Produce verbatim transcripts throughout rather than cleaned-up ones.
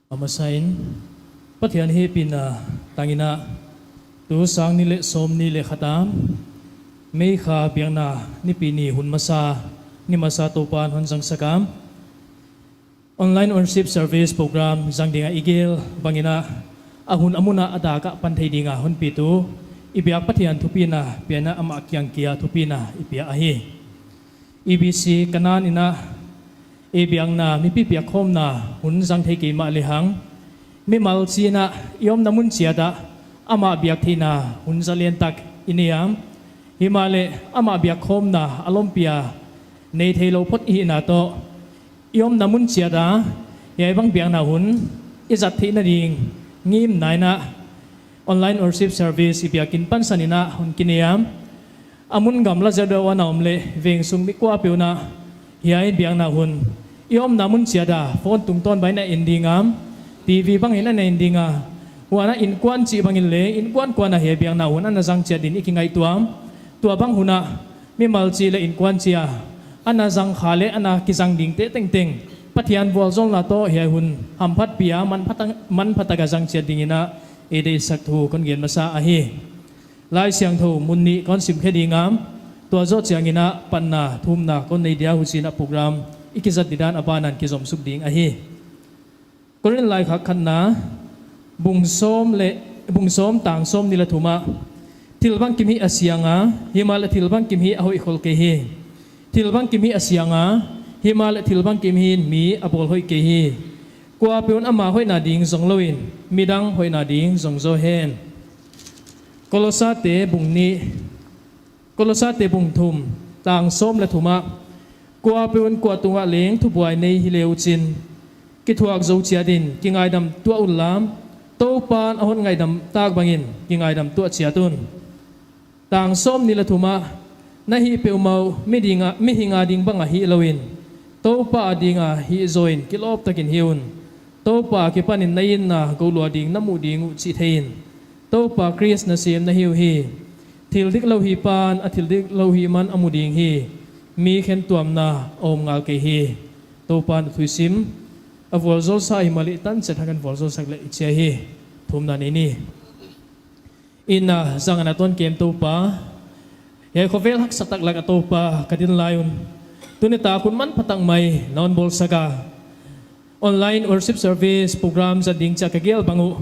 A masa in, Pathian hehpihna tang in, tu sang nih leh sawmnih leh khat a May kha biakna nipi ni hun masa, ni masa Toupa'n hon zangsak a, online worship service program zang ding a i gel bang in, a hun a mun a dak a pan thei ding a hon pitu, i biak Pathian thupina pian a, amah kiang kia thupina i pia ahi. E B C Canaan in ei biakna mipi piakkhawmna hun zang thei kei mahlehang, mimal chi in i omna mun chiat ah amah biak theihna hun zalen tak i nei a, himahleh amah biakkhawmna a lawmpi a nei theilou phot i hihna toh, i omna mun chiat a hiai bang biakna hun i zat theihna ding ngimna in online worship service i biakin pansan in hon kinei a, a mun gam la zet deuh a na om leh veng sung mi kuapeuh in hiai biakna hun i omna mun chiat a phone tungtawn bang in en ding a, T V bang in en ding a, huan a innkuan chih bang in leng innkuan kuan a hiai biakna hun ana zang chiat ding in i kingaihtuah a, tua bang hun a mimal chi leh innkuan chi a ana zang kha leh ana kizang dingte tengteng Pathian vualzawlna toh hiai hun hamphatpih a manpha tak, manpha tak a zang chiat ding in ei deihsak thu kon gen masa ahi. Laisiangthou mun nih kon sim khe ding a, tua zoh chiang in panna thumna kon nei dia, huchiin program i kizat didan a ban in kizom suk ding ahi. Korin laikhak khatna, bung sawm leh, bung sawm tang sawmnih leh thum ah, thil bangkim hi a siang a, himahleh thil bangkim hi a hoih khol kei hi. Thil bangkim hi a siang a, himahleh thil bangkim hi'n mi a bawl hoih kei hi. Kuapeuh in ama hoihna ding zong lou in, midang hoihna ding zong zaw hen. Kolosate bung nih, Kolosate bung thum, tang sawm leh thum ah, kuapeuh in kuatung ah leng thubuai nei hi le uchin, kithuak zou chiat in kingaidam tuah unla, Toupa'n a hon ngaidam tak bang in kingaidam tuah chiat un. Tang sawmnih leh thum ah, na hih peuhmah uh mi ding a, mihing a ding bang a hih lou in, Toupa a ding a hih zaw in kilawp tak in hih un. Toupa akipan in na itna goulua ding na muh ding uh chih thei in, Toupa Khrist nasem na hi uhi. Thil diklou hih pa'n a thil diklou hih man a mu ding hi. Mi khentuamna a om ngal kei hi. Toupa'n a thusim a vualzawlsa himahleh tan chet hak in vualzawlsak leh i chia hi. Thumna nei ni. Inn a zang a na tuan kem Toupa, hiai khovel haksa tak lak a Toupa ka din lai un, tuni tak hun manpha tak mai na hon bawlsak a, online worship service program zat ding chia ka gel bang uh,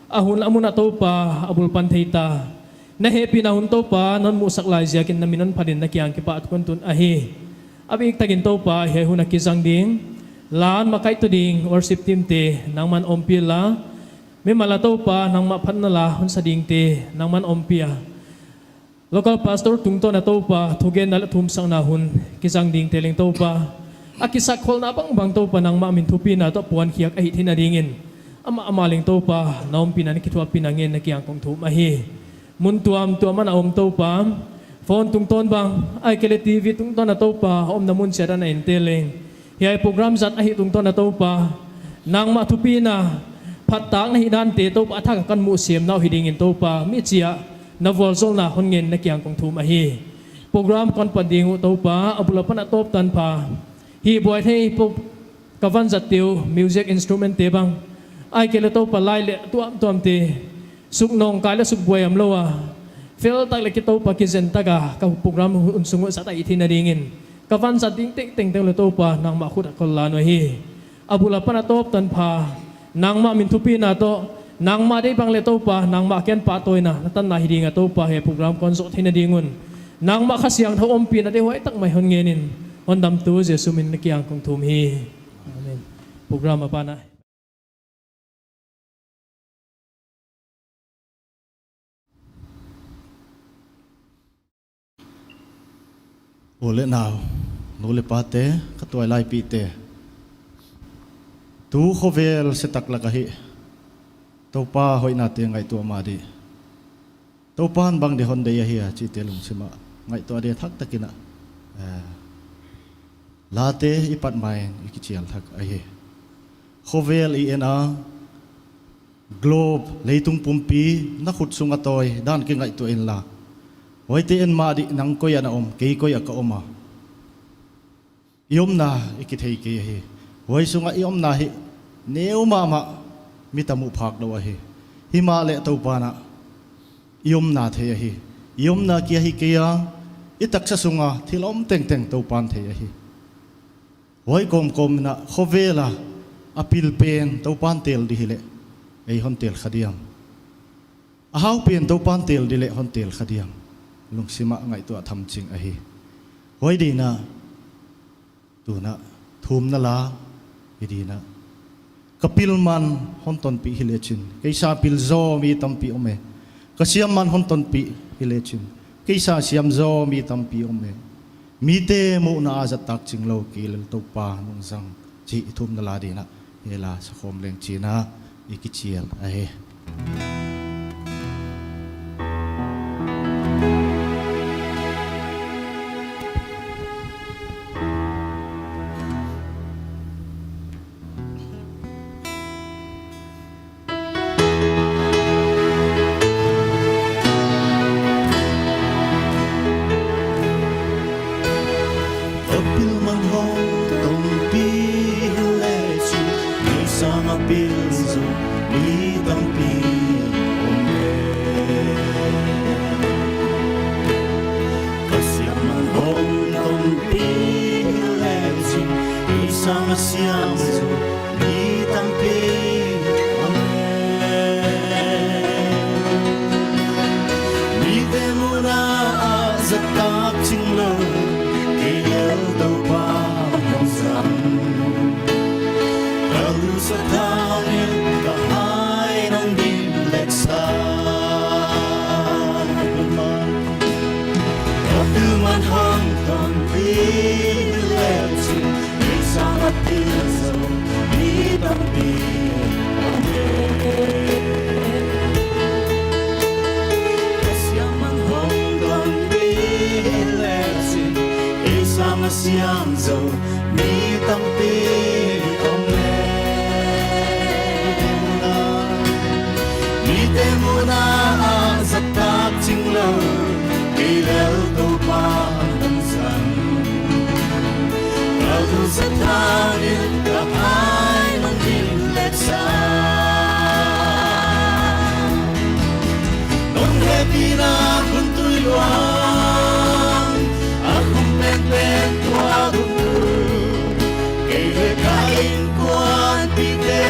a hun a mun a Toupa a bul pan thei ta. Na hehpihna hun Toupa non muhsak lai ziakin na min hon phat in na kiang kipahthu kon tun ahi. A biktakin Toupa hiai hun a kizang ding, la hon makaihtu ding worship team te nangman ompih la, mimal a Toupa nangmah phatna la hon sa dingte nangman ompih a, local pastor tungtawn a Toupa thugenna leh thumsakna hun kizang dingte leng Toupa, a kisakkholhna bangbang Toupa nangmah min thupina toh puankhiak ahih theihna dingin, amah amah leng Toupa na ompihna na kithuahpihna ngen na kiang kong thum ahi. Mun tuamtuam a na om Toupa, phone tungtawn bang, ahihkeileh T V tungtawn a Toupa, a omna mun chiat a na ente leng, hiai program zat ahih tungtawn a Toupa, nangmah thupina, phattakna hihdante Toupa a thak a kan muh semna uh hi dingin Toupa, mi chia na vualzawlna hon ngen na kiang kong thum ahi. Program kon pat ding uh Toupa, a bul apan a tawp tanpha, hihbuai thei po ka vanzat te uh, music instrument te bang, ahihkeileh Toupa lai leh tuamtuamte, suk nawngkai leh suk buai omlou a, fel tak leh ki Toupa kizen tak a ka program hun sung uh zat ahih theihna dingin, ka vanzat ding tengteng leh Toupa nangmah khut a kol la nuai hi. A bul apan a tawp tanpha, nangmah min thupina toh, nangmah deih bang leh Toupa, nangmah kiang pahtawina na tanna hi ding a Toupa hiai program kon zoh theihna ding un, nangmah Kha Siangthou ompihna deihhuai tak mai hon ngen in, hondamtu Jesu min in na kiang kong thum hi. Amen. Program apan a U leh nau, nu leh pate, ka tuailaipihte, tu khovel se tak lak ahi, Toupa hoihnate ngaihtuah mah di. Toupa'n bang di hon deih ahi a chihte lungsim a ngaihtuah di thak takin a, eh, late i pat ma in i kichial thak ahi. Khovel i en a, globe, leitung pumpi na khut sung a tawi dan kingaihtuah inla, huaite en mah di, nang koi a na om, kei koi a ka om a, i omna i kithei kei ahi. Huai sung a i omna hi neu mahmah, mi tam uh phak lou ahi. Himahleh Toupa'n a i omna thei ahi. I omna kia hi kei a, i taksa sunga thil om tengteng Toupa'n thei ahi. Huai kawmkawm in a khovel a a pil pen Toupa'n tel di hileh ei hon tel kha diam? A hau pen Toupa'n tel di leh hon tel kha diam? Lungsim a ngaihtuah tham ching ahi. Huai ding in a, tun a thumna la hi ding in a, ka pil man hon tonpih hi lechin, kei sang pil zaw mi tampi om e. Ka siam man hon tonpih hi lechin, kei sang siam zaw mi tampi om e. Mite muhna a zat tak ching lou, kei lel Toupa nung zang chih i thumna la ding in a, hiai la sakhawm leng chi'n a i kichial ahi. Ka pil man hong tonpih lechin, kei sang a pil zaw mi tampi om e. Ka siam man hong tonpih lechin, kei sang a siam zaw mi tampi om e. Mite muhna a zat tak ching lou, kei lel Toupa nung zang. Ka lungsim a thang in ka hai nong dim lek sa. Ka pil man hong tonpih lechin, kei sang a pil zaw mi tampi om e. Ka siam man hong tonpih lechin, kei sang a siam zaw mi tampi om e. Mite muhna a zat tak ching lou, kei lel Toupa nung zang. Ka lungsim a thang in ka hai nong dim lek sa. Nong hehpihna hun tui luang a khum penpen tua hun tui, kei leh ka innkuanpihte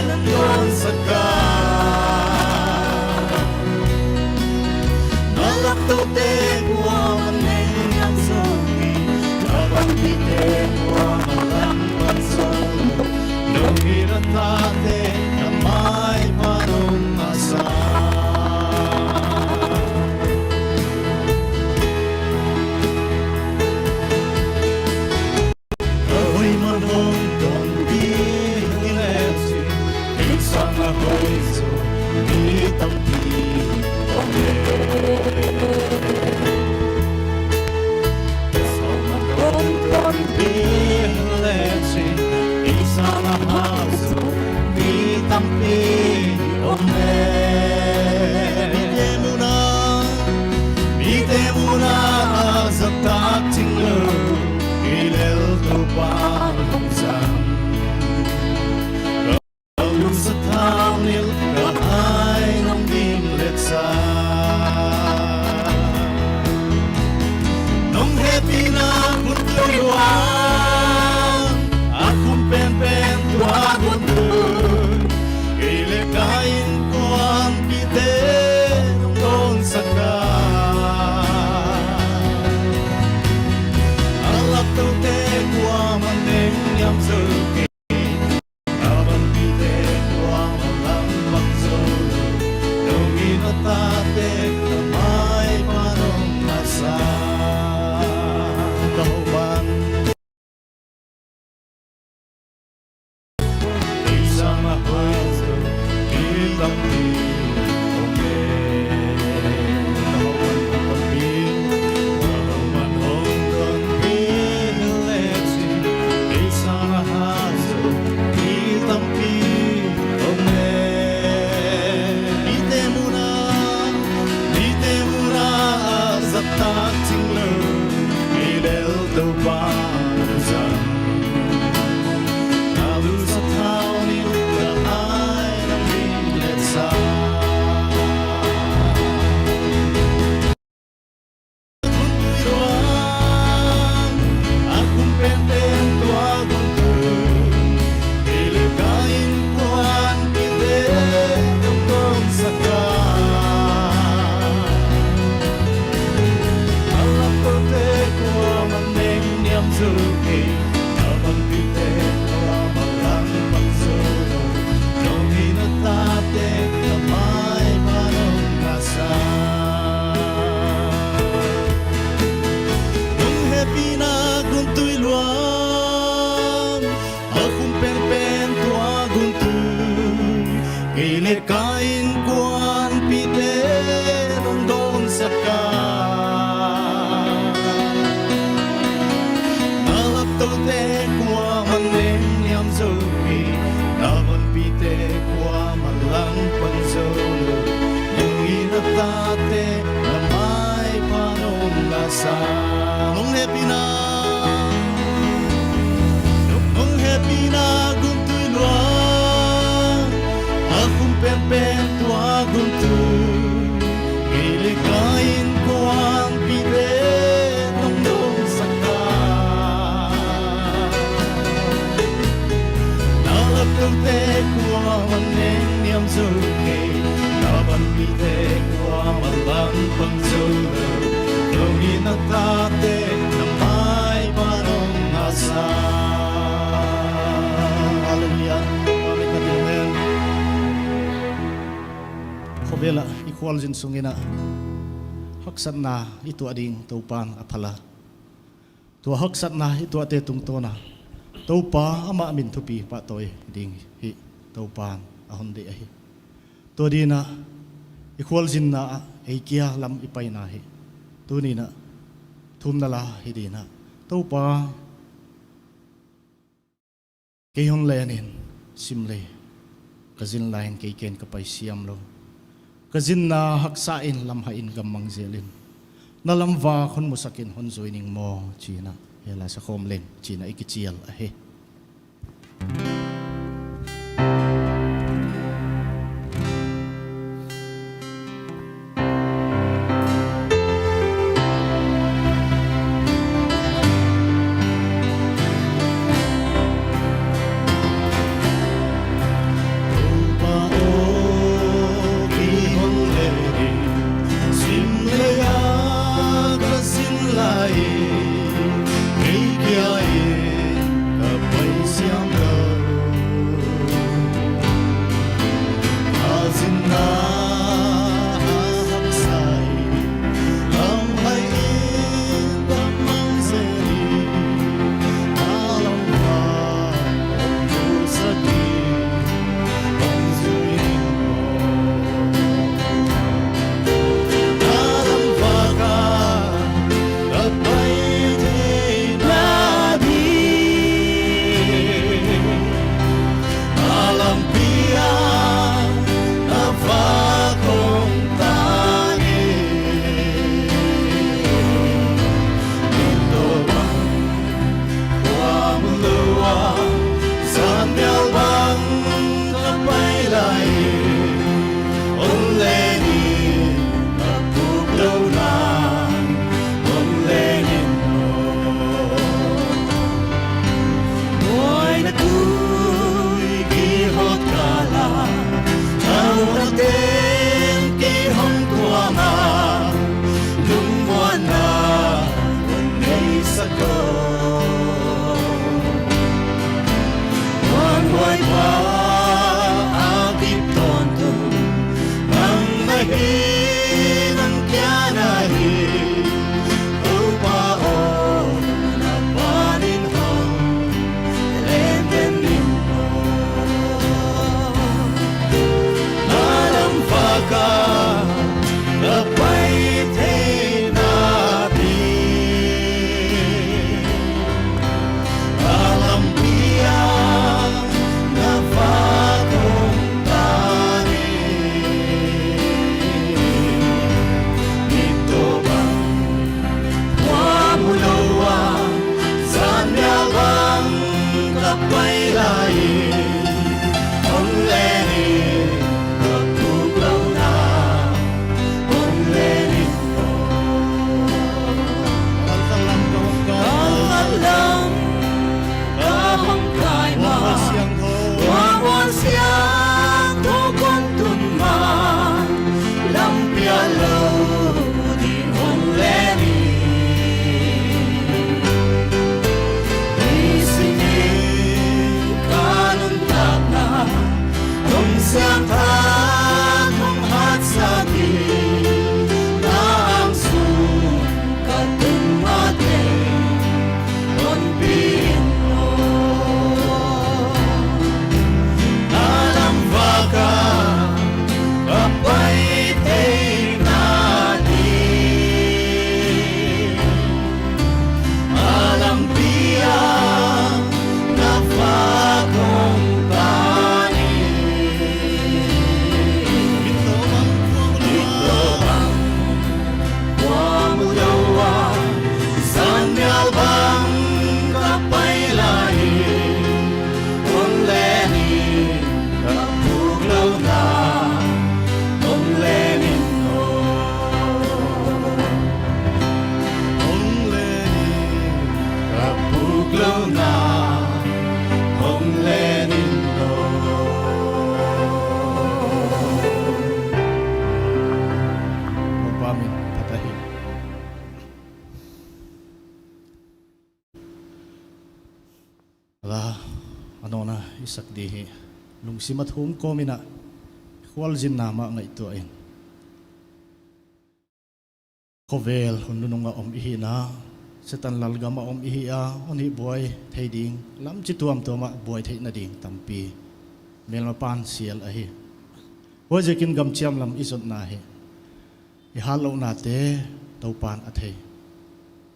nong dawnsak a. Na lak toute kuaman neng ngiam zou hi, na pangpihte kuaman lam pan zou lou. Noumi na tate na maipa nong masa. Ka hoih man hong tonpih lechin, kei sang a hoih zaw mi tampi om e. Ka siam man hong tonpih lechin, kei sang a hau zaw mi tampi om e. Mite muhna, mite muhna a zat tak ching lou, kei lel Toupa nung zang. Ka lungsim a thang in ka hai nong dim lek sa. Nong hehpihna hun tui luang a khum penpen tua hun tui, kei leh ka innkuanpihte nong dawnsak a. Na lak toute kuaman neng ngiam zou hi, na pangpihte kuaman lam pan zou lou. Noumi na tate na maipa nong masa. Ka hoih man, kei sang a hoih zaw mi tampi om e. Ka hoih man hong tonpih, ka hoih man hong tonpih lechin, kei sang a Kei, na panpihte kuamah langpang zou lou, nong hihna tate na maipha nong ngasa. Nong hehpihna gun tui luang, a khum penpen tua gun tui, kei leh ka innkuanpihte nong dawnsak a. Na laptoute kuamah neng niam zou kei, na panpihte kuamah langpang zou lou, nong hihna tate na maipha nong ngasa. Nong hehpihna, nong hehpihna gun tui luang, a khum penpen tua gun tui, kei leh ka innkuanpihte nong dawnsak a. Na laptoute kuamah neng niam zou kei, na panpihte kuamah langpang zou lou, nong hihna tate na maipha nong ngasa. Halleluiah. Amen, amen. Khovel ah i khualzin sung in a haksatna i tuah ding Toupa'n a phal a. Tua haksatna i tuahte tungtawn a Toupa amah min thupi pahtawi ding hi Toupa'n a hon deih ahi. Tua ding in a i khualzinna ah ei kia lam i paina hi. Tuni in a thumna la hi ding in a, Toupa, kei hon len in, sim leh ka zin lai in kei ken ka pai siam lou. Ka zinna haksa in, lamhai in, gammang zel in, na lam vak hon musak in hon zui ning maw, chi in a hela sa khawm leng chi in a i kichial ahi. Toupa aw, kei hon len in, sim leh ka zin lai, kei kia in ka pai siam lou. Ka zinna haksa in, lamhai in, gammang zel in, na lam vak hon musak in, hon zui ning maw. Na lam vak a ka pai Bang ka pai lai, hong len in, ka puklouhna, hong len in aw. Hong len in, ka puklouhna, hong len in aw. Toupa min phat ahi. La, a nawna i sak di hi. Lungsim a thum kawm in a, khualzinna mah ngaihtuah in. Khovel hun nunung a om i hihna, Setan lalgam a om i hi a, hon hihbuai thei ding, lam chi tuamtuam a buai theihna ding tampi melma pan sial ahi. Huaiziakin gamchiam lam i zotna hi. I hatlouhnate Toupan a thei.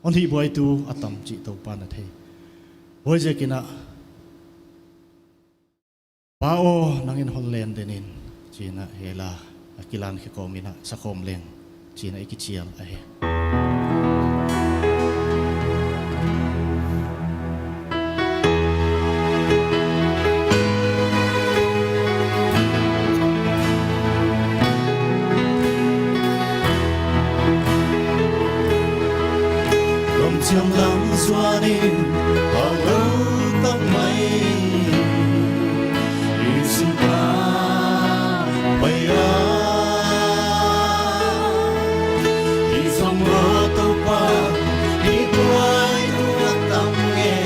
Hon hihbuaitu a tam chih Toupan a thei. Huaiziakin a, Pa aw, nangin hon len den in, chi in a, hela a kilan khe kawm in a, sakhawm leng, chi in a i kichial ahi. Gamchiam lam zuan in, hau lou tak mai, i sin pa pai a. I zong aw Toupa, i buaitu a tam nge,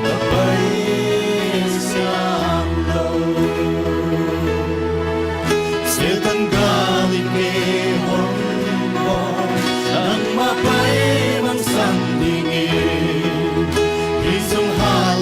ka pai siam lou. Setan gal in kei hon bawl, nangmah pai mangsan ding in, i zong hal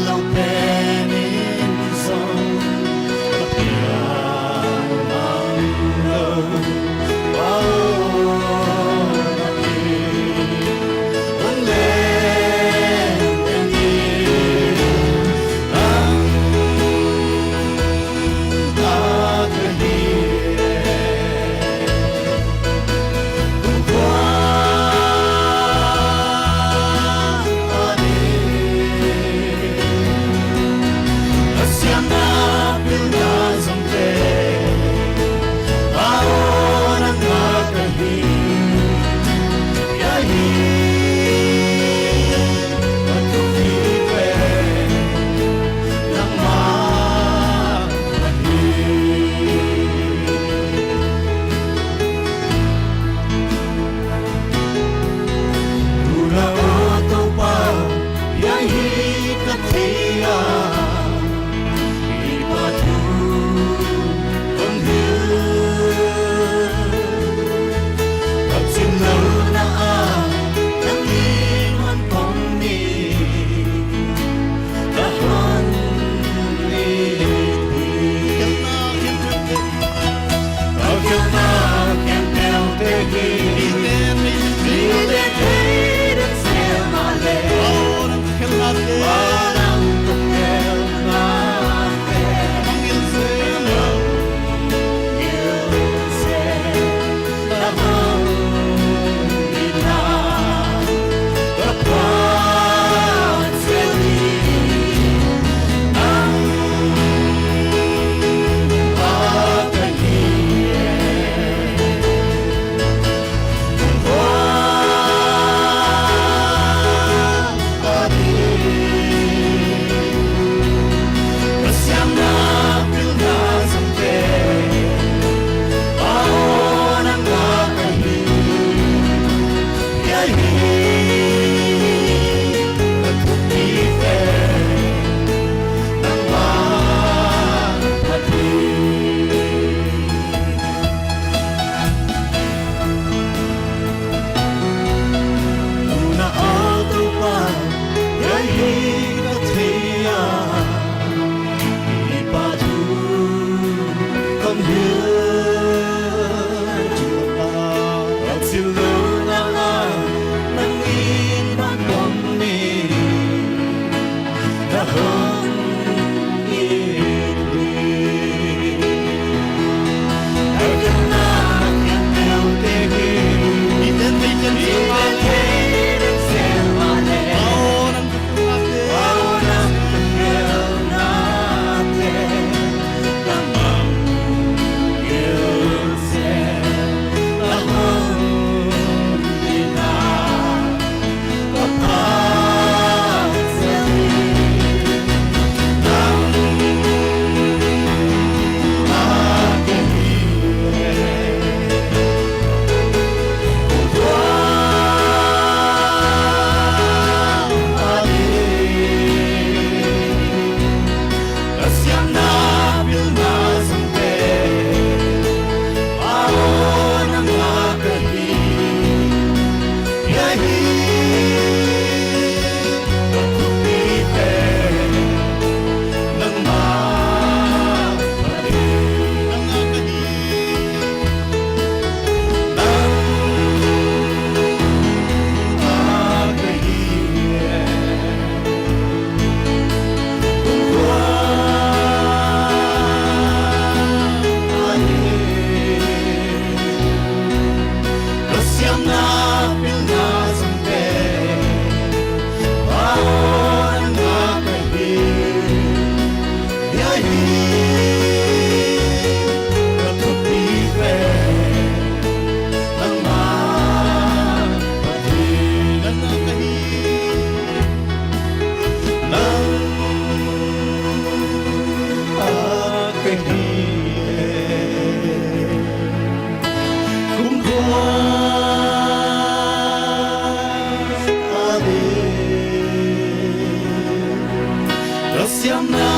Siamna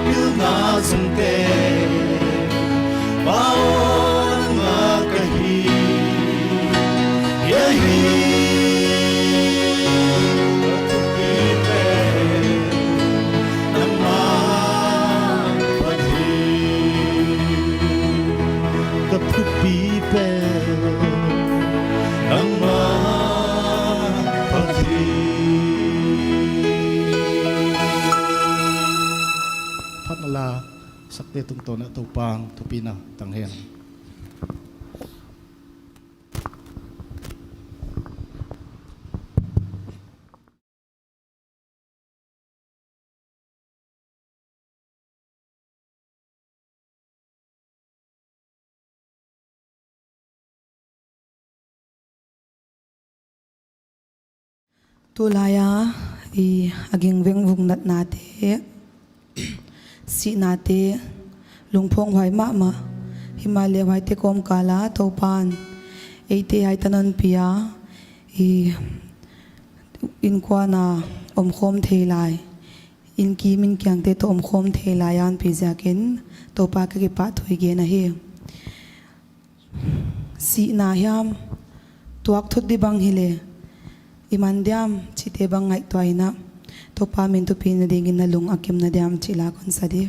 pilna zong te, Pa aw nang a ka hi. Hiai hi ka thupi pen, nangmah Pathian. Ka thupi pen, nangmah Pathian. Phatna la sakte tungtawn ah Toupa'n thupina tang hen. Tulai a i a ging vengvung natnate, sihnate, lungphawng huai mahmah, himahleh huaite kawmkal ah Toupa'n eite hiai tan hon pia, i innkuan a omkhawm thei lai, innkim innkiangte toh omkhawm thei lai a hon pi ziakin Toupa ka kipahthu i gen ahi. Sihna hiam, tuak thut di bang hileh i man diam chihte bang ngaihtuah in a, Toupa min thupina dingin na lung a kimna diam chih la kon sa di.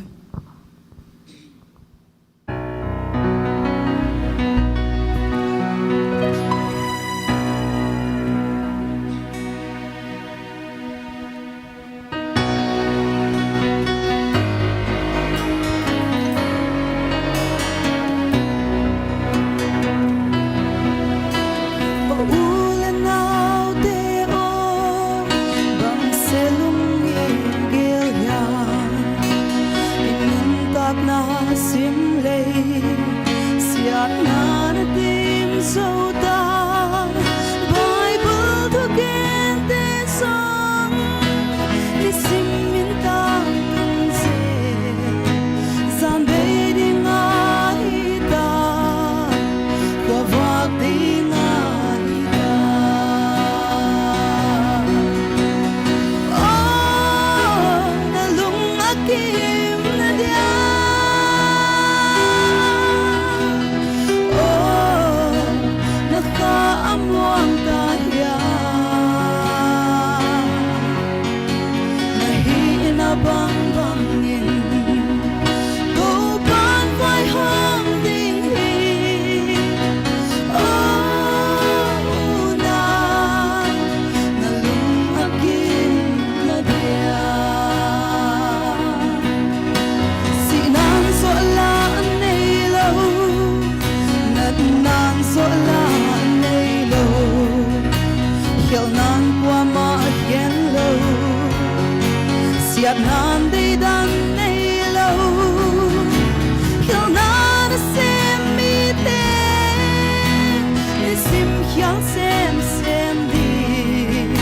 U leh naute aw, bangsi lung i gel hiam? I nuntakna sim leh siatna na dim zou ta. Bible thugente zong i sim in tangtung zel, zan bei ding ahi ta, khuavak ding ahi ta. Oh, na lung a kim na dia. Oh, na kha a muang ta hia. Na hihna bangbang in Toupa'n vaihawm ding hi. Oh, unau, na lung a kim na dia. Sihna'n zoh la nei lou, natna'n zoh la nei lou, khelhna'n kuamah khen lou, siatna'n deidan nei lou, khelhna na sem mite, i sim khial semsem ding,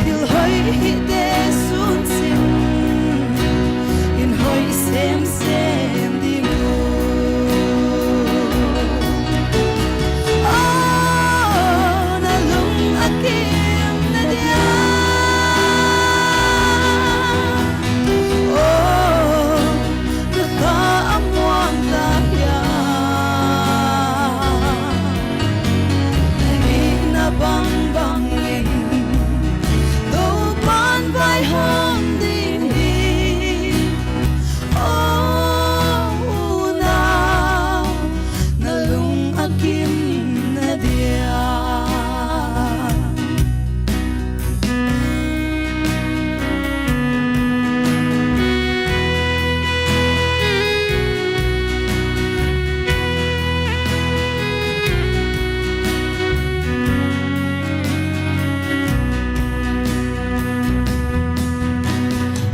thil hoih hihte sun sin, in hoih semsem ding uh. Oh, na lung a kim na dia. Oh, na kha a muang ta hia. Na hihna bangbang in Toupa'n vaihawm ding hi. Oh, unau, na lung a kim na dia.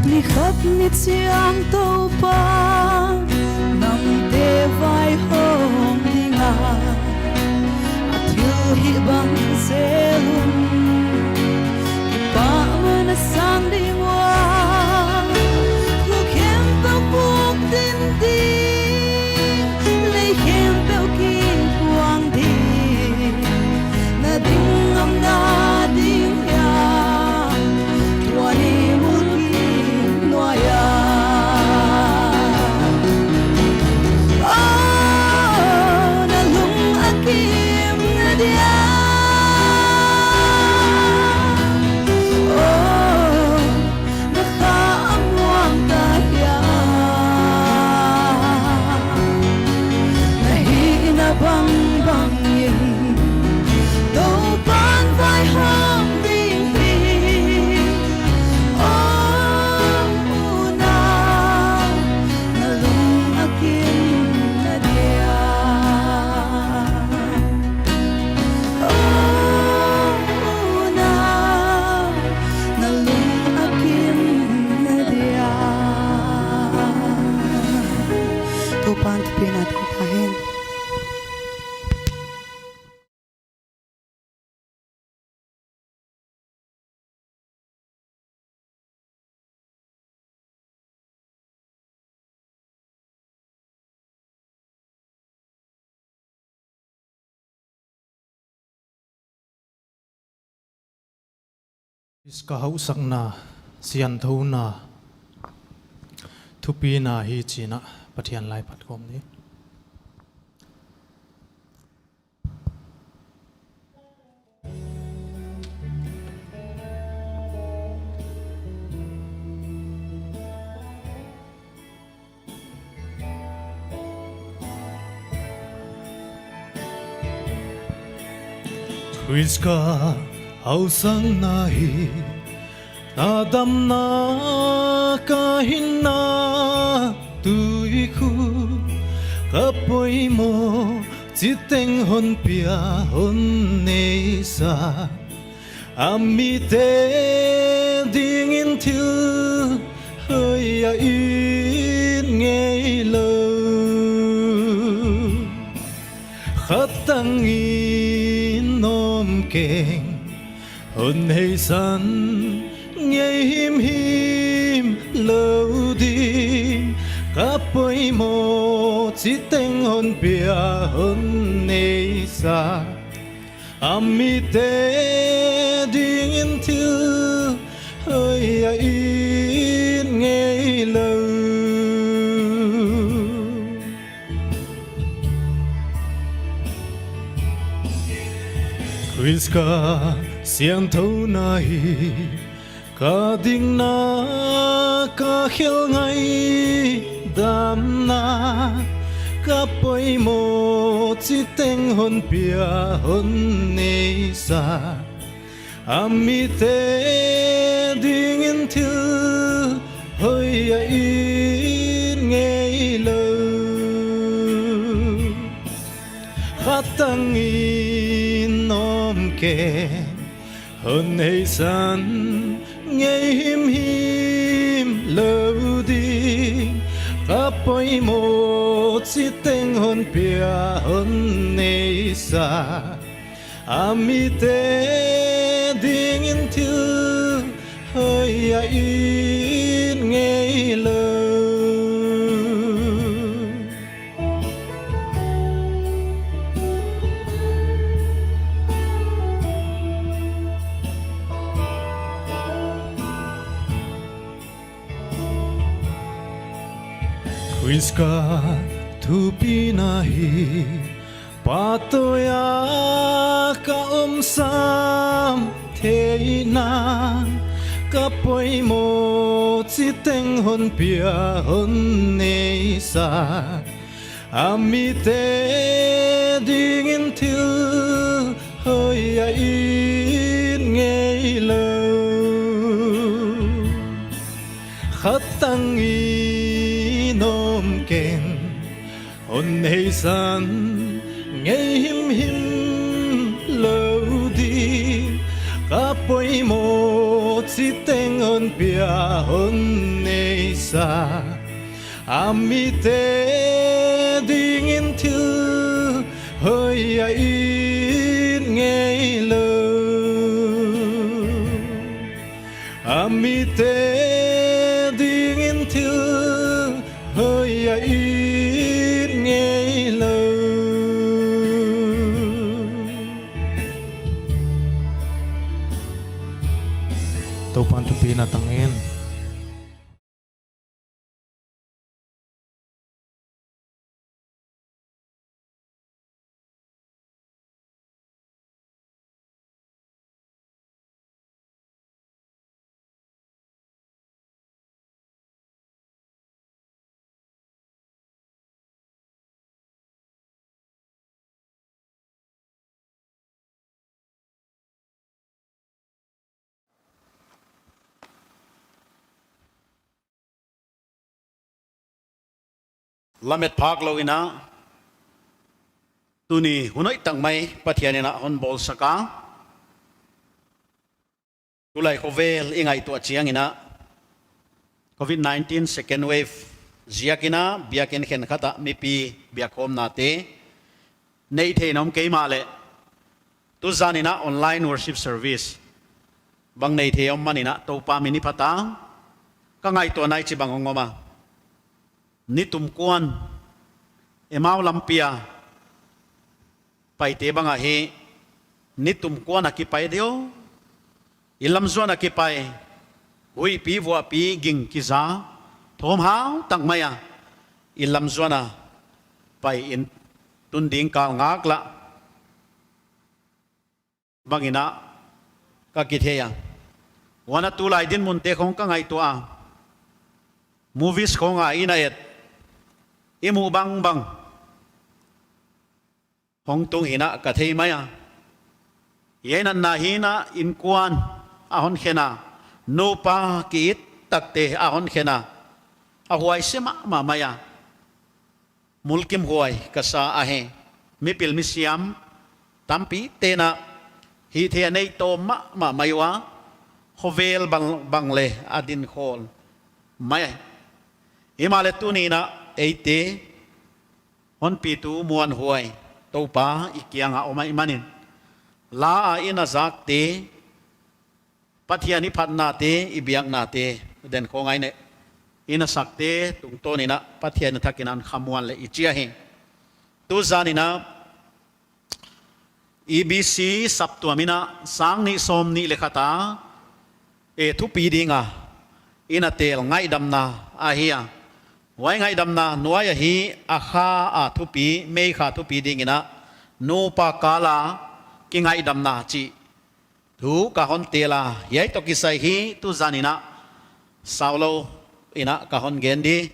Ni khat ni chiang Toupa, nangte vaihawm ding a, a thilhih bang zel un, kipahman a sang ding ua, khua khempeuh puk din ding, lei khempeuh kikuang ding, na ding ngam na ding hiam, tua ni mulkimhuai a. Khrist ka hausakna, siangthouna, thupina hi chi'n Pathian lai phat khawm ni. Khrist ka hausakna hi, na damna ka hinna tuikhuk, ka poimoh chiteng hon pia hon neisa. A mite dingin thil hoih a it ngeilou. Khat tangin om keng, hon heisan ngei himhim lou ding. Ka poimoh chiteng hon pia hon neisa. A mite dingin thil hoih a it ngeilou. Khrist ka siangthouna hi, ka dikna, ka khelngaidamna, ka poimoh chiteng hon pia hon neisa. A mite dingin thil hoih a it ngeilou. Khat tangin om keng, hon heisan ngei himhim lou ding. Ka poimoh chiteng hon pia hon neisa. A mite dingin thil hoih a it ngeilou. Khrist ka thupina hi, pahtawi a ka om sam theihna, ka poimoh chiteng hon pia hon neisa. A mite dingin thil hoih a it ngeilou. Khat tangin om keng, hon heisan ngei himhim lou ding. Ka poimoh chiteng hon pia hon neisa. A mite dingin thil hoih a it ngeilou. A mite dingin thil hoih a it ngeilou. Toupan thupina tangin. Lamet phak lou in, tuni hun hoih tak mai Pathian in hon bawlsak a. Tulai khovel i ngaihtuah chiang in, covid nineteen second wave ziak in, biakinn khenkhat ah mipi biakkhawmnate neih theih in om kei mahleh, tuzan in online worship service bang neih theih om man in, Toupa min i phat a, ka ngaihtuahna ah hichibang hong om a. Nitum kuan, Emau lampi a paite bang ahi, nitum kuan a kipai diu. I lamzuan a kipai, huihpi vuahpi ging kiza, thawmhau tak mai a, i lamzuan a pai in tun ding kal ngak lah bang in a ka kithei a. Huan a tulai dinmun te khong ka ngaihtuah a, movies khong a i na et, i muh bangbang hong tung hi in a ka thei mai a. Hiai natna hi in a innkuan a hon khen a, nupa ki-it takte a hon khen a, a huai se mahmah mai a. Mulkimhuai ka sa ahi. Mipil misiam tampi te'n a hihtheih a nei tawm mahmah mai ua, khovel bang, bang leh a din khawl mai. Himahleh tuni in a eite hon pitu muanhuai Toupa i kiang a om ahihmanin, la a i na zakte, Pathian i phatnate, i biaknate, den khong a i na, i na sakte tungtawn in a Pathian thak in a khamuan leh i chi ahi. Tuzan in a E B C saptuam in a sang nih sawmnih leh khat a, e, thupi ding a i na tel ngaihdamna ahi a. Huai ngaihdamna nuai ahi a kha a thupi, May kha thupi ding in a nupa kal a kingaihdamna chih thu ka hon tel a, hiai toh kisai hi tuzan in a saulou in a ka hon gen di.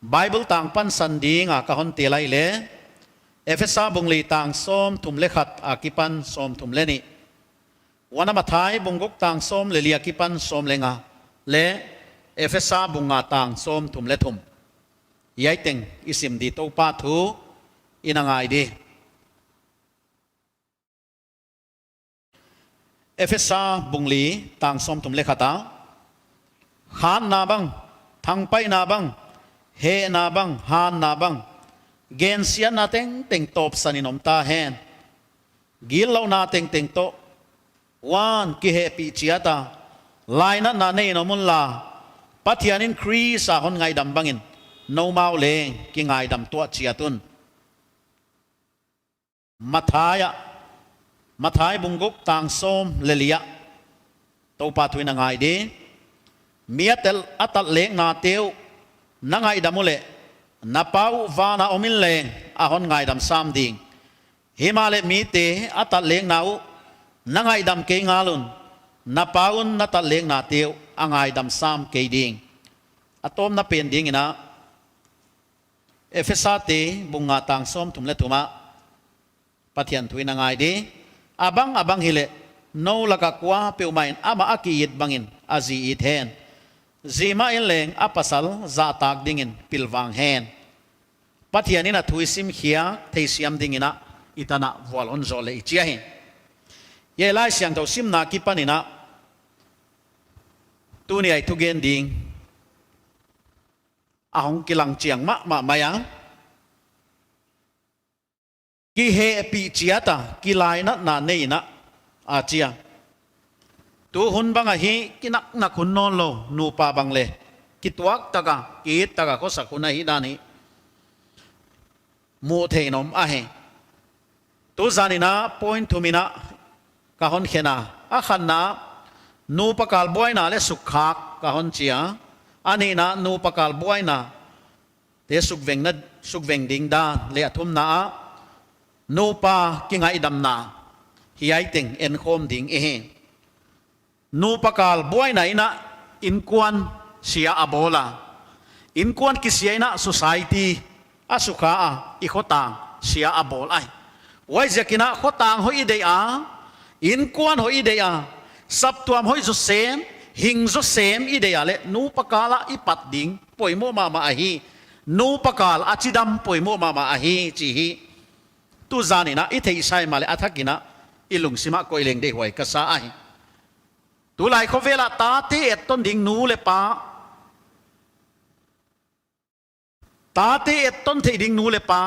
Bible tang pansan ding a ka hon tel ahihleh, Efesa bung li tang sawmthum leh khat a kipan sawmthum leh nih. Huan a Mathai bung guk tang sawm leh li a kipan sawm leh nga, leh Efesa bung nga tang sawmthum leh thum. Hiai teng i sim di, Toupa thu i na ngai di. Efesa bung li tang sawmthum leh khat a, khanna bang, thangpaihna bang, hehna bang, hanna bang, gensiatna tengteng tawpsan in om ta hen. Gillouhna tengteng toh, huan kihehpih chiat a, lainatna nei in om un la, Pathian in Khrist a hon ngaidam bang in, noumau leng kingaidam tuah chiat un. Mathai a, Mathai bung guk tang sawm leh li a, Toupa thu i na ngai di. Mi a tel, a tatleknate uh na ngaidam uleh, na Pa uh van a om in leng a hon ngaidam sam ding. Himahleh mite a tatlekna uh na ngaidam kei ngal un, na Pa un na tatleknate uh a ngaidam sam kei ding. A tawpna pen ding in a, Efesate bung nga tang sawmthum leh thum a Pathian thu i na ngai di. A bang a bang hileh, nou lak a kuapeuhmah in amah a ki-it bang in a zi it hen. Zi mah in leng a pasal zahtak ding in pilvang hen. Pathian in a thu i sim khiak theisiam ding in a i tan a vual hon zawh leh i chi ahi. Hiai Laisiangthou simna kipan in a tuni a i thugen ding a hong kilang chiang mahmah mai a. Kihehpih chiat a, kilainatna nei in a, a chi a. Tu hun bang ahi, kinaknak hun nawnlou, nupa bang leh kituak tak a, ki-it tak a khosak hun ahihdan hi muh theih in om ahi. Tuzan in a point thum in a ka hon khen a. A khatna, nupa kal buaina leh sukkhak ka hon chi a. A nihna, nupa kal buaina te sukvengna, sukveng ding dan, leh a thumna ah nupa kingaihdamna, hiai teng enkhawm ding i hi. Nupa kal buaina in a innkuan sia a bawl a. Innkuan kisia in a society a sukha a, i khotang sia a bawl ahi. Huaiziak in a khotang hoih i deih a, innkuan hoih i deih a, saptuam hoih zaw sem, hing zaw sem i deih a leh nupa kal a i pat ding poimoh mahmah ahi. Nupa kal a chidam poimoh mahmah ahi chih hi tuzan in a i theihsa himahleh a thak in a i lungsim ah koih leng deihhuai ka sa ahi. Tulai khovel ah tate etton ding nu leh pa, tate etton theih ding nu leh pa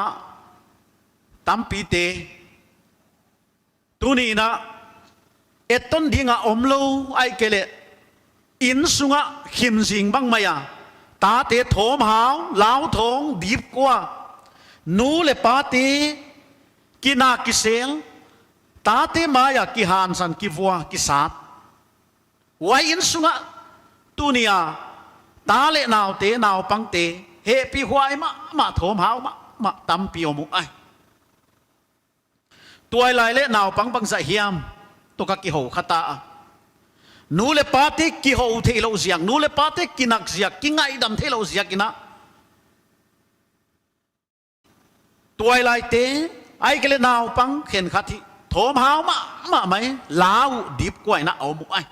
tampite tuni in a etton ding a omlou ahihkeileh innsung ah khimzing bang mai a, tate thawmhau, lauthawng, dipkua, nu leh pate kina kisel, tate mai a kihansan, kivua, kisat, Huai inn sungah tuni a ta leh naute, naupangte, hehpihhuai mahmah, thawmhau mahmah tampi om uh ahi. Tuailai leh naupang bangzah hiam toh ka kihou kha ta a. Nu leh pate kihou theihlouh ziak, nu leh pate kinak ziak, kingaihdam theihlouh ziak in a, tuailaite, ahihkeileh naupang khenkhat hi thawmhau mahmah mai, lau uh dipkua in a om uh ahi.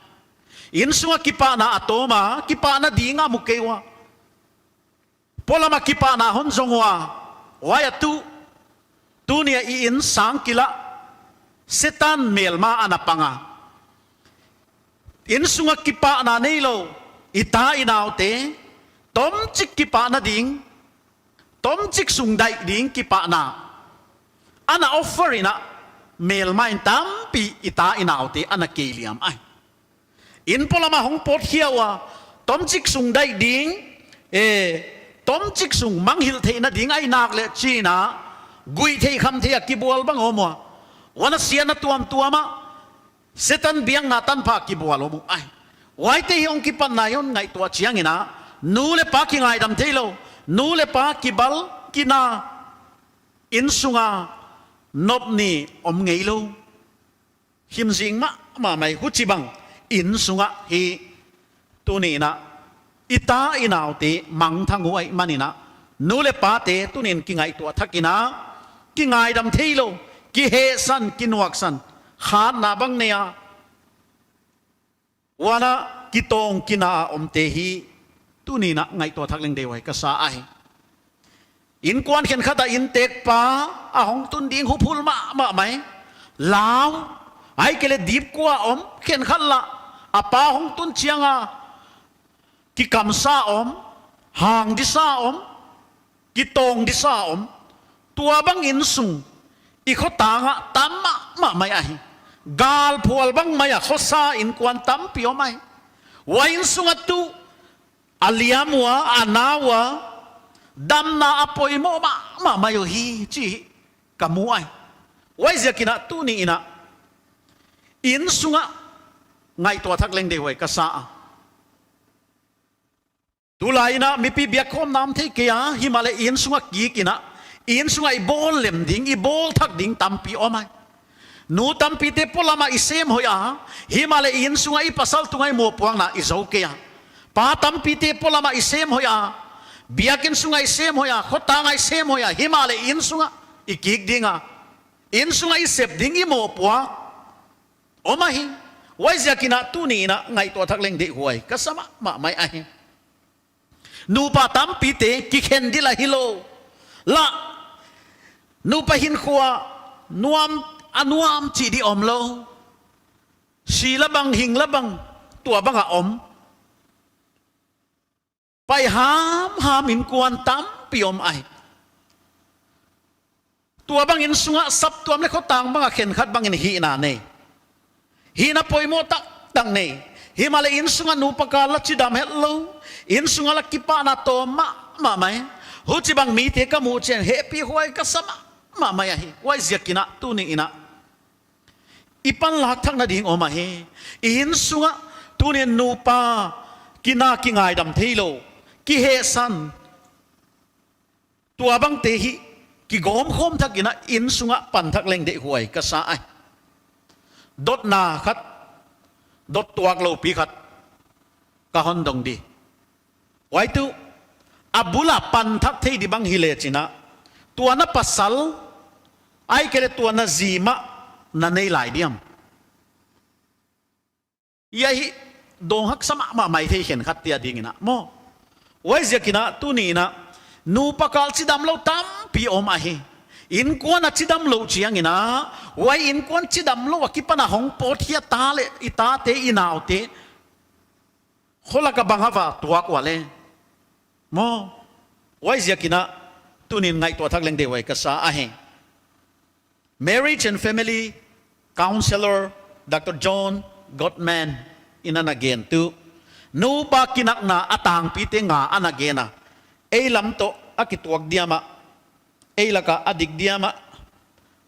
Inn sungah kipahna a tawm a, kipahna ding a mu kei ua. Polam a kipahna hon zong ua. Huai a tu, tuni a i inn sang kilah Setan melma ana pang a. Inn sungah kipahna neilou i ta i naute, tomchik kipahna ding, tomchik sung daih ding kipahna ana offer in a, melma in tampi i ta i naute ana keiliam ahi. Inn polam a hong pawt khia ua, tomchik sung daih ding, eh, tomchik sung mangngilh theihna ding ahi nak leh chi in a, guih theih kham theih a kibual bang om ua. Huan a siatna tuamtuam ah, Setan biakna tanpha kibual om uh ahi. Huaite hi hong kipatna i hon ngaihtuah chiang in a, nu leh pa kingaidam theilou, nu leh pa kibal, kina, inn sung a nop ni om ngeilou, himzing mahmah mai. Huchibang inn sungah hi tuni in a, i ta i naute mangthang uh ahihman in a, nu leh pate tuni in kingaihtuah thak in a, kingaidam theilou, kihehsan, kinuaksan, khatna bang nei a, huan a kitawng kina a omte hi tuni in a ngaihtuah thak leng deihhuai ka sa ahi. Innkuan khenkhat a inntekpa a hong tun ding huphul mahmah mai. Lau, ahihkeileh dipkua om, khenkhat lah a pa hong tun chiang a kikamsa om, hang disa om, kitawng disa om. Tuabang inn sung i khotang ah tam mahmah mai ahi. Galphual bang mai a khosa innkuan tampi om ahi. Huai inn sung a tu a liam ua, a na ua, damna a poimoh mahmah mai uhi chih ka mu ahi. Huaiziak in a tuni in a inn sung a ngaihtuah thak leng deihhuai ka sa a. Tulai in a mipi biakkhawm nam thei kei a, himahleh inn sung a kik in a, inn sung a i bawl lem ding, i bawl thak ding tampi om ahi. Nu tampite polam a i sem hoih a, himahleh inn sung a i pasal tung a i mohpuakna i zou kei a. Pa tampite polam a i sem hoih a, biakinn sung a i sem hoih a, khotang a i sem hoih a, himahleh inn sung a i kik ding a, inn sung a i sep ding i mohpuak om ahi. Huaiziak in a tuni in a ngaihtuah thak leng deihhuai ka sa mahmah mai ahi. Nupa tampite kikhen dila hilou. Lah, nupa hinkhua nuam, a nuam chih di omlou. Si lah bang, hing lah bang, tuabang a om. Pai hamham innkuan tampi om ahi. Tuabang inn sung a saptuam leh khotang bang a khenkhat bangin hihna nei. Hihna poimoh taktak nei. Himahleh inn sung a nupa kal lah chidam hetlou, inn sung a lah kipahna tawm mahmah mai. Huchibang mite ka muh chiang hehpihhuai ka sa mahmah mai ahi. Huaiziak in a tuni in a i panlak thakna ding om ahi. I inn sung a tuni in nupa kina, kingaidam theilou, kihehsan, tuabangte hi kigawmkhawm thak in a inn sung a pan thak leng deihhuai ka sa ahi. Dotna khat, dot tuaklou pi khat ka hon dong di. Huai tuh, a bul a pan thak thei di bang hileh chin a, tua na pasal, ahihkeileh tua na zi mah na nei lai diam? Hiai hi dawng haksa mahmah mai thei khenkhatte a ding in a maw. Huaiziak in a tuni in a nupa kal chidamlou tampi om ahi. Innkuan a chidamlouh chiang in a, huai innkuan chidamlouh akipan a hong pawt khia ta leh i tate, i naute kholak a bang a va tuak ua leh maw. Huaiziak in a tuni in ngaihtuah thak leng deihhuai ka sa ahi. Marriage and Family Counselor Doctor John Gottman in ana gen tuh, nupa kinakna a tangpite nga ana gen a. Ei lam toh a kituak diam ah, ei lak a a dik diam ah,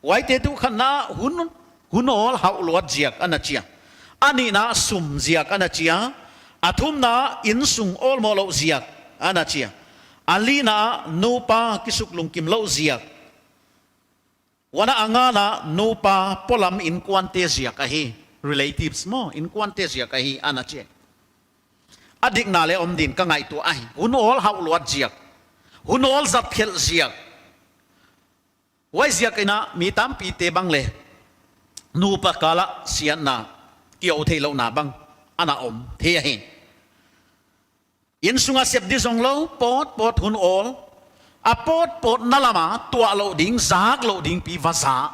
huaite tuh khatna hun, hun awl hauh luat ziak ana chi a. A nihna sum ziak ana chi a, a thumna innsung awlmoh louh ziak ana chi a, a lina nupa kisuk lungkim louh ziak, huan a ngana nupa polam innkuante ziak ahi, relatives maw, innkuante ziak ahi ana chi. A dikna leh om din ka ngaihtuah ahi, hun awl hauh luat ziak, hun awl zat khelh ziak. Huaiziak in mi tampite bang leh nupa kal ah siatna, kihou theihlouhna bang ana om thei ahi. Innsung a sep di zong lou, pawtpawt hun awl, a pawtpawtna lam a tuah louh ding, zak louh ding pi va za.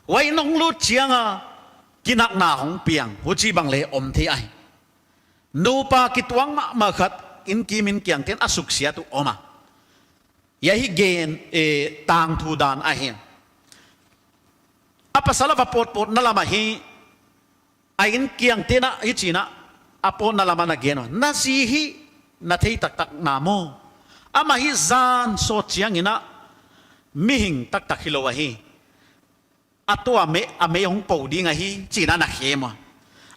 Huai in hong lut chiang a kinakna hong piang, huchibang leh om thei ahi. Nupa kituak mahmah khat innkim in kiangte'n a suksiat uh om a, hiai hi gen, eh, tangthu dan ahi. A pasal a va pawtpawtna lam ahi, a in kiangte'n hichi'n a pawtna lam ana gen ua, na zi hi na thei taktak na maw? Amah hi zan sawt chiang in mihing taktak hilou ahi. A tua mei, a mei hong pou ding ahi, chi'n ana khem ua.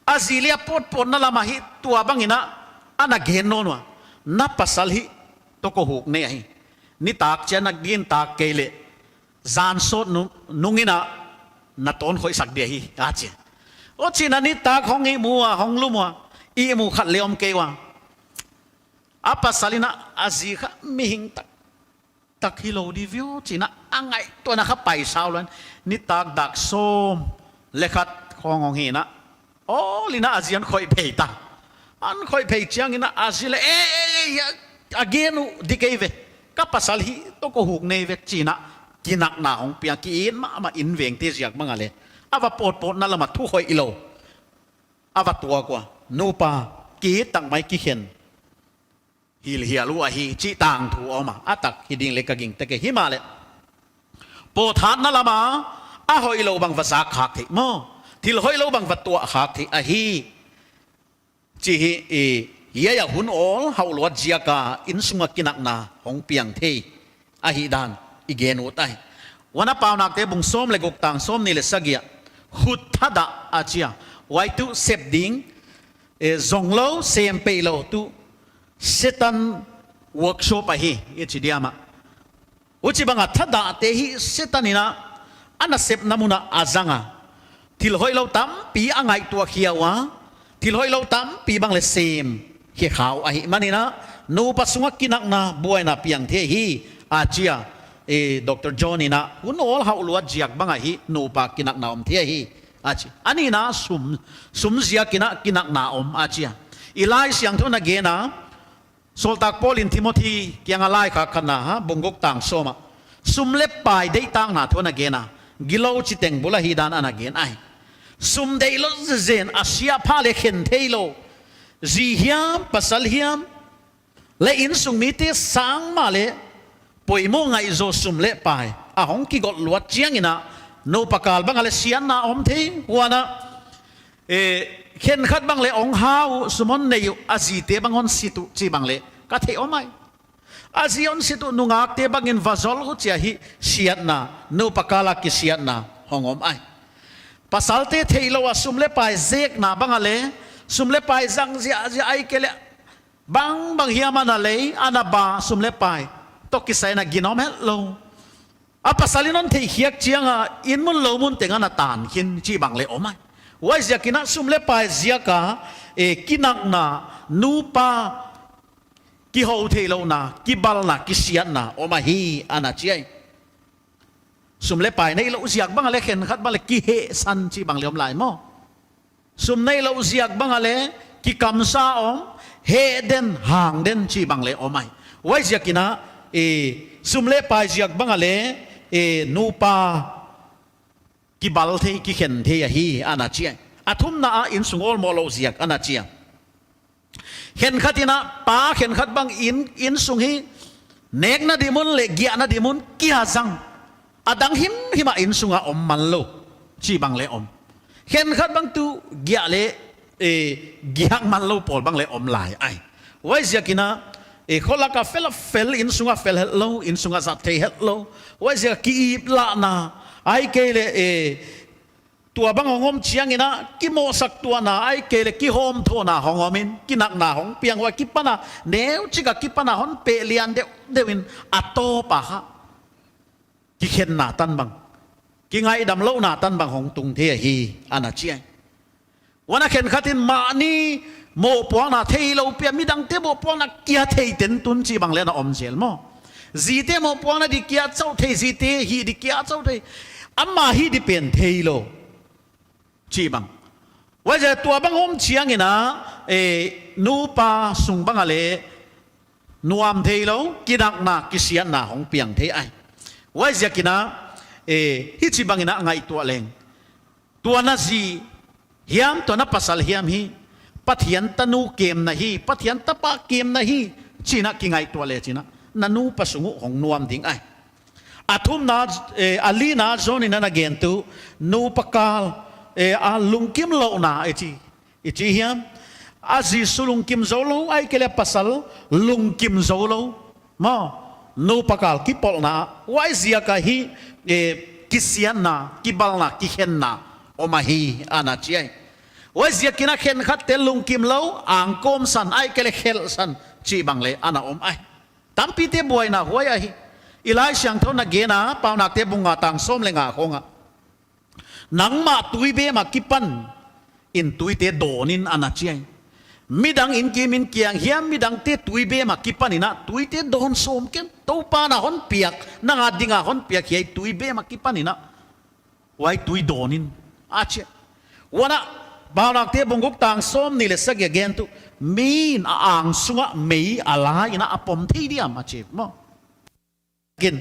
A zi leh a pawtpawtna lam ahi, tuabang in ana gen nawn ua, na pasal hi tokohuk nei ahi. Nitak chiang a gintak kei leh, zan sawt nung, nung in na tawnkhoihsak di ahi, a chi. Huchiin nitak hong ihmu ua, hong lum ua, ihmu khat leh om kei ua. A pasal in a zi kha mihing tak tak hilou di viau chi'n a ngaihtuahna kha paisau lou in, nitak dak sawm leh khat khong hong hi in, awl in a zi hon khoih phei ta. Hon khoih phei chiang in a zi leh, eh, eh, eh, a gen uh di kei ve. Ka pasal hi tokohuk nei ve chi'n kinakna hong piang, ki-it mahmah, innvengte ziak bang a leh. A va pawtpawtna lam a thu hoihlou a va tuak ua, nupa ki-it tak mai, kikhen hilhial uh ahi chih tangthu om a, a tak hi ding leh ka gingta kei. Himahleh pawthatna lam a, a hoihlou bang va zak khak theih maw, thil hoihlou bang va tuah khak theih ahi. Chih hi, eh, hiai a hun awl hauh luat ziak a innsung a kinakna hong piang thei ahihdan i gen ut ahi. Huan a Paunakte bung sawm leh guk tang sawmnih leh sagih ah, khut thadah a chi a. Huai tuh sep ding, eh, zong lou, sem peih lou tuh Setan workshop ahi, i chi diam a. Huchibang a thadahte hi Setan in a nasepna mun ah a zang a, thil hoihlou tampi a ngaihtuah khia ua, thil hoihlou tampi bang leh sem khe kha uh ahihman in, nupa sung a kinakna buaina piang thei hi, a chi a. Eh, Doctor John in, hun awl hauh luat ziak bang ahi, nupa kinakna om thei hi, a chi. A nihna sum, sum ziak in kinakna om, a chi a. I Laisiangthou in a gen a, Sawltak Paul in Timothi kiang a laikhak khatna, ha, bung guk tang sawm ah, sum leh pai deihtakna thu ana gen a, gilou chiteng bul ahihdan ana gen ahi. Sum deih lou zenzen, a sia pha leh khen theilou, zi hiam, pasal hiam, leh innsung mite sang mah leh poimoh ngaihzaw sum leh pai a hong kigolh luat chiang in, nupa kal bang a leh siatna om thei, huan a, eh, khenkhat bang leh hong hau, sum hon nei uh, a zite bang hon sit uh chih bang leh ka theih om ahi. A zi hon sit uh, nungakte bang in va zol uh chia hi siatna, nupa kal a kisiatna hong om ahi. Pasalte theihlouh a sum leh pai zekna bang a leh, sum leh pai zang ziahziah, ahihkeileh bangbang hiam ana lei, ana ba, sum leh pai toh kisai in a ginom hetlou. A pasal in hon theihkhiak chiang a, inn mun lou mun teng ana tan khin chih bang leh om ahi. Huaiziak in sum leh pai ziak a, eh, kinakna, nupa kihou theihlouhna, kibalna, kisiatna om ahi, ana chi ahi. Sum leh pai neihlouh ziak bang a leh khenkhat bang leh kihehsan chih bang leh om lai maw. Sum neihlouh ziak bang a leh kikamsa om, heh den, hang den chih bang leh om ahi. Huaiziak in, eh, sum leh pai ziak bang a leh, eh, nupa kibal thei, kikhen thei ahi, ana chi ahi. A thumna ah innsung awlmoh louh ziak, ana chi a. Khenkhat in, pa khenkhat bang in, innsung hi nekna di mun leh giahna di mun kia zang, a dang himhim a innsung a om man lou chih bang leh om. Khenkhat bang tuh giah leh, eh, giak man lou pawl bang leh om lai ahi. Huaiziak in, eh, kholak a fel a fel, innsung a fel hetlou, innsung a zat thei hetlou. Huaiziak a ki-iplahna, ahihkeileh, eh, Tuabang hong om chiangin a, kimohsak tuahna ahihkeileh kihawmthawhna hong om in, kinakna hong piang ua kipan a, neuchik a kipan a hon peh lian deuhdeuh in a tawp a kha kikhenna tan bang, kingaihdamlouhna tan bang hong tung thei ahi, ana chi ai. Huan a khenkhat in mahni mohpuakna theilou pi a, midangte mohpuakna kia thei ten tun chih bang leng ana om zel maw. Zite mohpuakna di kia chauh thei, zite hih di kia chauh thei. Ama hih di pen theilou chih bang. Huaiziak tuabang om chiangin a, eh, nupa sung bang a leng nuam theilou, kinakna, kisiatna hong piang thei ai. Huaiziakin a, eh, hichibangin a ngaihtuah leng. Tua na zi hiam, tua na pasal hiam hi, Pathian tanu kem na hi, Pathian tapa kem na hi, chi'n a kingaihtuah lechin a, na nupa sung uh hong nuam ding ai. A thumna, eh, a lina John in ana gen tuh, nupa kal, eh, a lungkimlouhna, eh, chi, i chi hiam? A zi sung lungkim zoulou, ahihkeileh pasal lungkim zoulou. Maw, nupa kal kipolhna, huaiziak ahi, eh, kisiatna, kibalna, kikhenna om ahi, ana chi ai. Huaiziakin a khenkhatte lungkimlou, angkawmsan, ahihkeileh khelhsan, chih bang leng ana om ai. Tampite buaina huai ahi. I Laisiangthou in a gen a, Paunakte bung nga tang sawm leh nga khong ah, nangmah tuibem a kipan in tuite dawn in, ana chi ai. Midang innkim in kiang hiam, midangte tuibem a kipan in a tuite dawn sawm ken. Toupa'n a hon piak, nang a ding a hon piak hiai tuibem a kipan in a, huai tui dawn in, a chi ai. Huan a, Paunakte bung guk tang sawmnih leh sagih a gen tuh, mi'n a ang sung ah mei a la in a pom thei diam, a chi maw. Kin.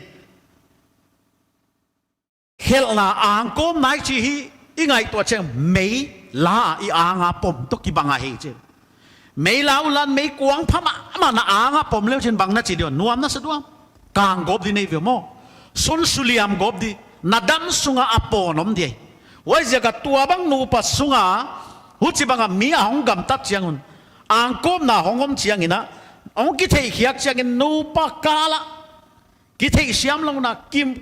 Khelhna, angkawmna i chih hi, i ngaihtuah chiang mei la a i ang a pom toh kibang ahi chi. Mei la uh lan, mei kuang pha mahmah na ang a pom leuchin bang na chi diam, nuam na sa diam? Kang gawp di nei ve maw. Sun suliam gawp di, na dam sung a a pawn om di. Huaiziak a tuabang nupa sung a, huchibang a mi a hong gamtat chiang un, angkawmna hong om chiangin a, hong kitheihkhiak chiangin nupa kal ah kitheihsiamlouhna, kim,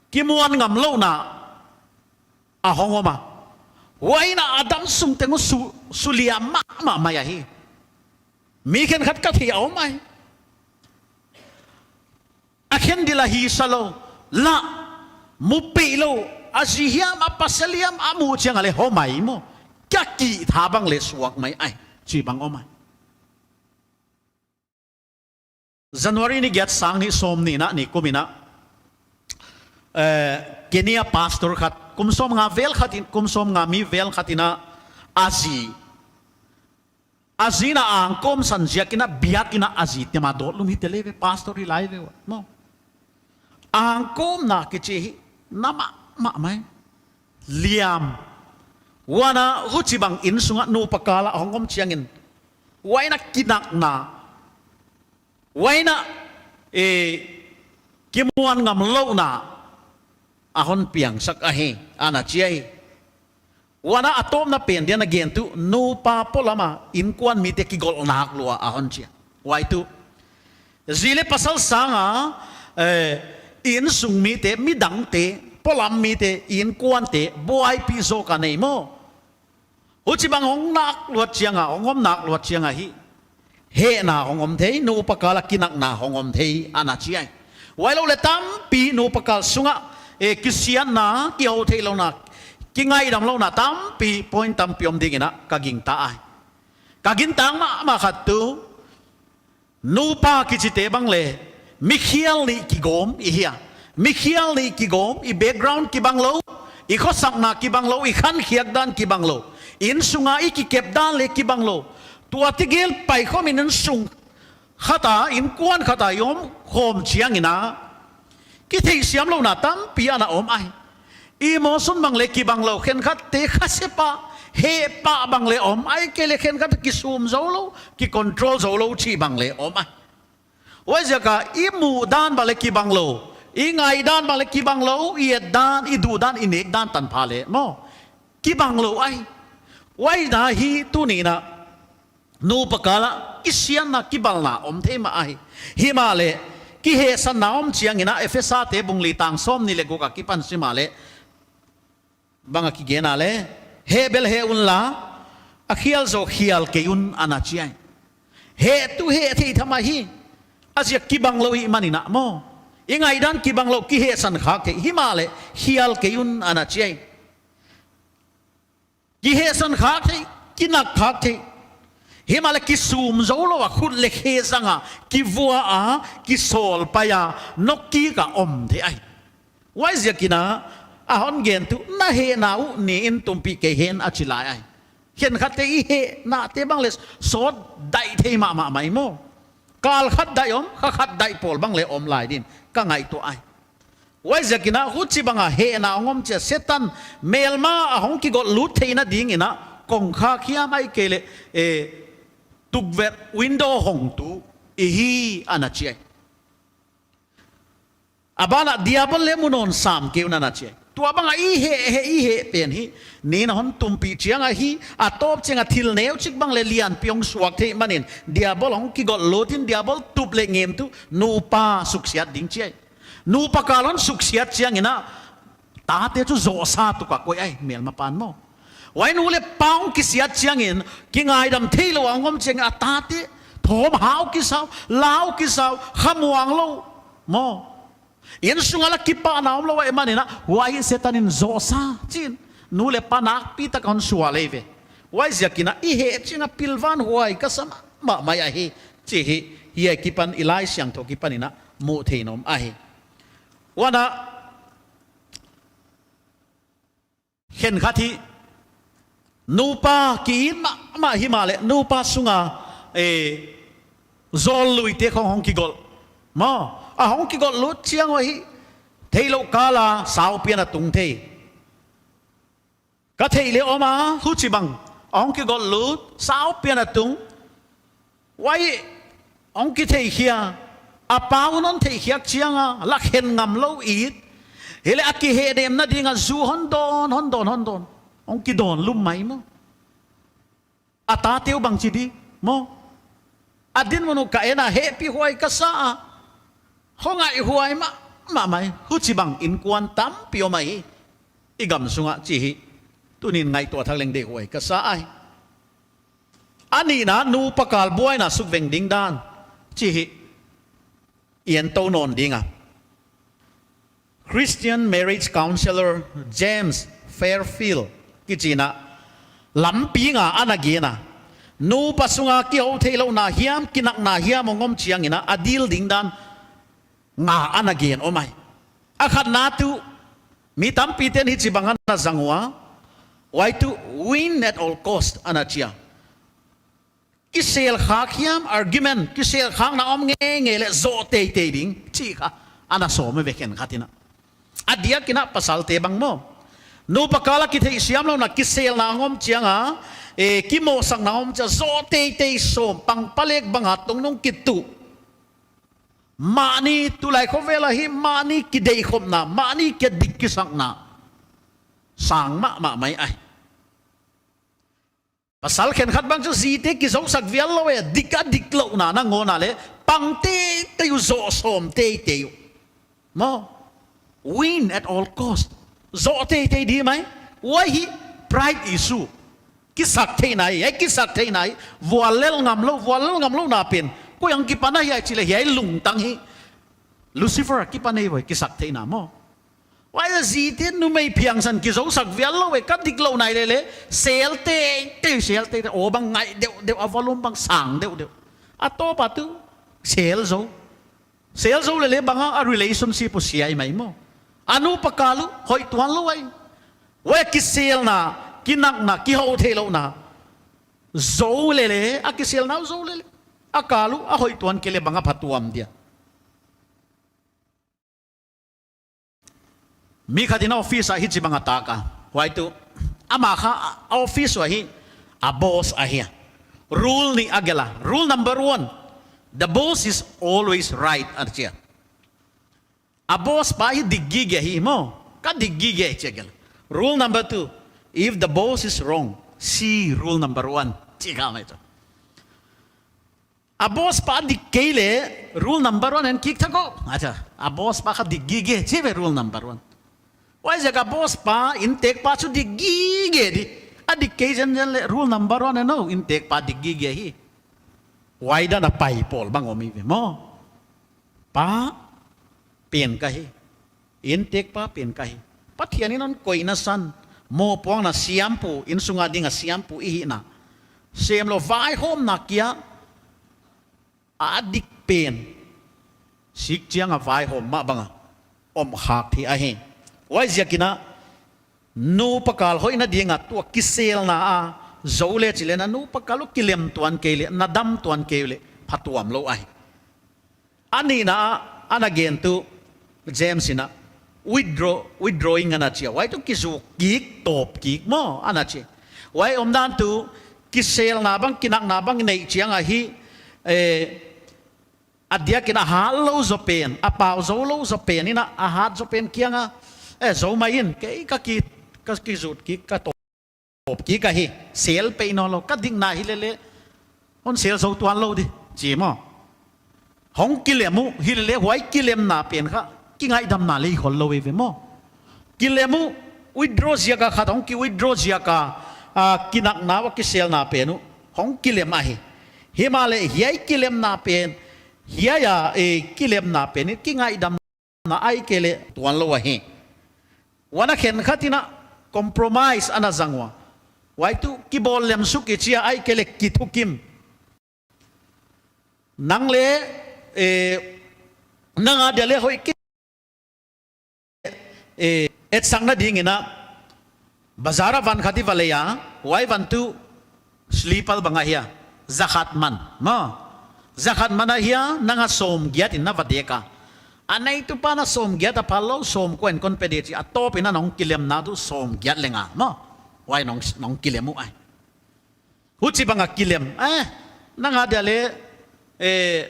kimuanngamlouhna a hong om a. Huai in a a dam sung teng uh su, suliam mahmah mai ahi. Mi khenkhat ka theih a om ai. A khen di la hi sa lou, la, mu peih lou, a zi hiam, a pasal hiam, a muh chiang a leng hou mai maw. Kia kitha bang leng suak mai ai, chih bang om ai. January ni giat, sang nih sawmnihna ni kum in a, eh, Kenya pastor khat, kum sawmnga vel khat in, kum sawmnga mi vel khat in a, a zi, a zi in a angkawmsan ziakin a, biakin a a zi tema dawt lum hi te leh ve, pastor hi lai ve ua maw. Angkawmna kichi hi, na mahmah mai. Liam. Huan a huchibang innsung ah nupa kal ah hong om chiangin, huai in a kinakna, huai in a, eh, kimuanngamlouhna a hon piangsak ahi, ana chi ai. Huan a a tawpna pen dia ana gen tuh, nupa polam a innkuan mite kigolh nak lua a hon chi a. Huai tuh, zi leh pasal sang a, eh, innsung mite, midangte, polam mite, innkuante buaipih zawk a nei maw. Huchibang hong nak luat chiang a, hong om nak luat chiang a hi, hehna hong om thei, nupa kal ah kinakna hong om thei, ana chi ai. Huailou leh tampi nupa kal sung ah, eh, kisiatna, kihou theihlouhna, kingaihdamlouhna tampi, point tampi om ding in a ka gingta ai. Ka gingta mahmah khat tuh, nupa kichite bang leng, mi khial nih kigawm i hi a. Mi khial nih kigawm, i background kibang lou, i khosakna kibang lou, i khankhiak dan kibang lou, innsung a i kikep dan leng kibang lou. Tua tegel paikhawm in innsung khat a, innkuan khat a i om khawm chiangin a, kitheihsiamlouhna tampi ana om ai. Emotion bang leng kibang lou, khenkhatte khase pah, heh pah bang leng om ai, ahihkeileh khenkhat kisum zoulou, kicontrol zoulou chih bang leng om ai. Huaiziak a i muh dan bang leng kibang lou, i ngaih dan bang leng kibang lou, i et dan, i duh dan, i nek dan tanpha leng maw, kibang lou ai. Huai in a hi tuni in a, nupa kal ah kisiatna, kibalna om thei mah ahi. Himahleh, kihehsanna om chiangin a, Ephesate bung li tang sawmnih leh guk a kipan sim a leh, bang a kigen a leh, heh bel heh unla, a khial zaw khial kei un ana chi ai. Heh tuh heh thei tham ahi, a ziak kibang lou i hih manin a maw. I ngaihdan kibang lou, kihehsan khak thei, himahleh khial kei un ana chi ai. Kihehsan khak thei, kinak khak thei. Himahleh kisum zou lou a, khut leh khe zang a, kivua a, kisawl pai a, nok kik a om thei ahi. Huaiziakin a, a hon gen tuh, na hehna uh ni in tumpih kei hen a chi lai ahi. Khenkhatte i hehnate bang leh sawt daih thei mahmah mai maw. Kal khat daih om, kha khat daih pawl bang leh om lai din, ka ngaihtuah ahi. Huaiziakin a huchibang a hehna hong om chiang a Setan melma a hong kigot lut theihna dingin a kongkhak hiam ahihkeileh, eh, tukverh window hong tu i hi ana chi ai. A ban ah Diabol leh mu nawn sam kei un ana chi ai. Tuabang a i heh, heh, i heh pen hi. Ni in a hon tumpih chiang ahi, a tawp chiang a thil neuchik bang leh lianpi hong suak thei manin. Diabol hong kigot lut in Diabol tup leh ngem tuh nupa suksiat ding chi ai. Nupa kal hon suksiat chiangin a, tate chu zohsa tuk a koih ai, melmapa'n maw. Huai nu leh pa hong kisiat chiangin, kingaidam theilou a hong om chiangin, a tate, thawm hau kisa uh, lau kisa uh, khamuang lou, maw. Innsung a lah kipahna omlou ahihmanin a, huai Setan in zohsa, chi in, nu leh pa nakpi tak a hon sual ei ve. Huaiziakin a, i heh chiang a pilvang huai ka sa mahmah mai ahi, chi hi, hiai akipan i Laisiangthou akipanin a, muh theih nawn ahi. Huan a, khenkhat hi, nupa ki-it mahmah himahleh, nupa sunga, eh, zawlluite khong hong kigot. Maw, a hong kigot lut chiang uh hi, theihlouh kal a, saupi ana tung thei. Ka theih leh om a, huchibang, a hong kigot lut, saupi ana tung. Huai, hong kitheikhia, a pa un hon theihkhiak chiang a, lah khen ngam lou it. Himahleh a kihehdemna ding a zu hon dawn, hon dawn, hon dawn. Hong kidawn lum mai maw. A tate uh bangchi di, maw. A dinmun uh ka en a hehpihhuai ka sa a. Hong ngaihhuai mahmah mai, huchibang innkuan tampi om ahi. I gam sung ah chi hi. Tuni'n ngaihtuah thak leng deihhuai ka sa ai. A nihna nupa kal buaina suk veng ding dan. Chi hi. I en tou nawn ding a. Christian marriage counselor James Fairfield kichi in a lampi nga ana gen a. Nupa sunga kihou theihlouhna hiam, kinakna hiam hong om chiangin a, a deal ding dan nga ana gen om ai. A khatna tuh, mi tampite'n hichibang ana zang ua, huai tuh win at all cost ana chi a. Kisel khak hiam, argument, kisel khakna om ngeingei leh zoh teitei ding, chi kha, ana sawm ve khenkhat in a. A diakin a pasalte bang maw. Nupa kal a kitheihsiamlouhna, kiselna hong om chiang a, eh, kimohsakna hong om chiang a, zoh teitei sawm, pangpalek bang a tungnung kituh. Mahni tulai khovel a hi, mahni kideikhopna, mahni kidik kisakna. Sang mahmah mai ai. Pasal khenkhat bang chu zite kizousak vial lou e, dik a diklouhna nangawn a leh, pang teitei uh, zoh sawm teitei uh. Maw, win at all cost. Zoh teitei di mai, huai hi pride issue. Kisak theihna hi, eh, kisak theihna hi, vuallel ngamlou, vuallel ngamlouhna pen. Koi a kipan ahia chi leh hiai lungtang hi. Lucifer a kipan ahi ve, kisak theihna maw. Huai a zite numei phiangsan kizousak vial lou e, ka diklou nai leh leh, sel teitei, sel teitei, aw bang ngaih deuhdeuh, a volume bang sang deuhdeuh. A tawp a tuh, sel zou. Sel zou leh leh bang a relationship uh sia mai maw. A nupa kal uh, hoih tuan lou ai. Huai kiselna, kinakna, kihou theihlouhna. Zou leh leh, a kiselna uh zou leh leh. A kal uh, a hoih tuan kei leh bang a phatuam dia. Mi khat in office ah hichibang a tak a. Huai tuh, ama kha a office uh ahi, a boss ahi a. Rule nih a gelh a. Rule number one, the boss is always right, a chi a. A boss pa hi dik gige hi maw. Ka dik gige chi a gelh. Rule number two, if the boss is wrong, see rule number one. Chi kha mai chu. A boss pa dik kei leh, rule number one en kik thak o. Acha, a boss pa kha dik gige, chi ve rule number one. Huaiziak a boss pa, inntekpa chu dik gige di. A dik kei zenzen leh rule number one ahi, inntekpa dik gige hi. Huai dan a pai pawl bang om hi ve maw. Pa pen ka hi. Inntekpa pen ka hi. Pathian in hon koihna san, mohpuakna siampu, innsung a ding a siampu i hihna, semlou vaihawmna kia a dik pen, sik chiang a vaihawm mah bang a om khak thei ahi. Huaiziak in a, nupa kal hoihna ding a tua kiselna a zou leh chih leh, na nupa kal uh kilem tuan kei leh, na dam tuan kei leh phatuam lou ahi. A nihna a, ana gen tuh James in a, withdraw, withdrawing ana chi a. Huai tuh kizuk kik, tawp kik maw, ana chi. Huai omdan tuh, kiselna bang, kinakna bang neih chiang a hi, eh, a diak in a hat lou zaw pen, a pau zou lou zaw pen in a, a hat zaw pen kiang a, eh, zou mai in, kei ka ki, ka kizuk kik, ka tawp kik ahi, sel pei nawnlou, ka dikna hi lele, hon sel zou tuan lou di, chi maw. Hong kilem uh, hi lele huai kilemna pen kha, kingaihdamna lei khol lou ei ve maw. Kilem uh, withdraw ziak a khat, hong ki withdraw ziak a, a, kinakna ua kiselna pen uh, hong kilem ahi. Himahleh hiai kilemna pen, hiai a, e, kilemna pen, kingaihdam na ahihkeileh tuan lou ahi. Huan a khenkhat in a compromise ana zang ua. Huai tuh kibawl lem suk i chi a ahihkeileh kithukim. Nang leh, eh, nang a dia leh hoih kei, eh, etsakna ding in a, bazar a van khat i va lei a, huai van tuh slipper bang ahia, zakhat man, maw. Zakhat man ahia, nang a sawmgiat in na va dek a. A neitupa in a sawmgiat a phal lou, sawmkua in kon pe di chi, a tawp in a nong kilemna tuh sawmgiat leh nga, maw. Huai nong, nong kilem uh ai. Huchibang a kilem, eh, nang a dia leh, eh,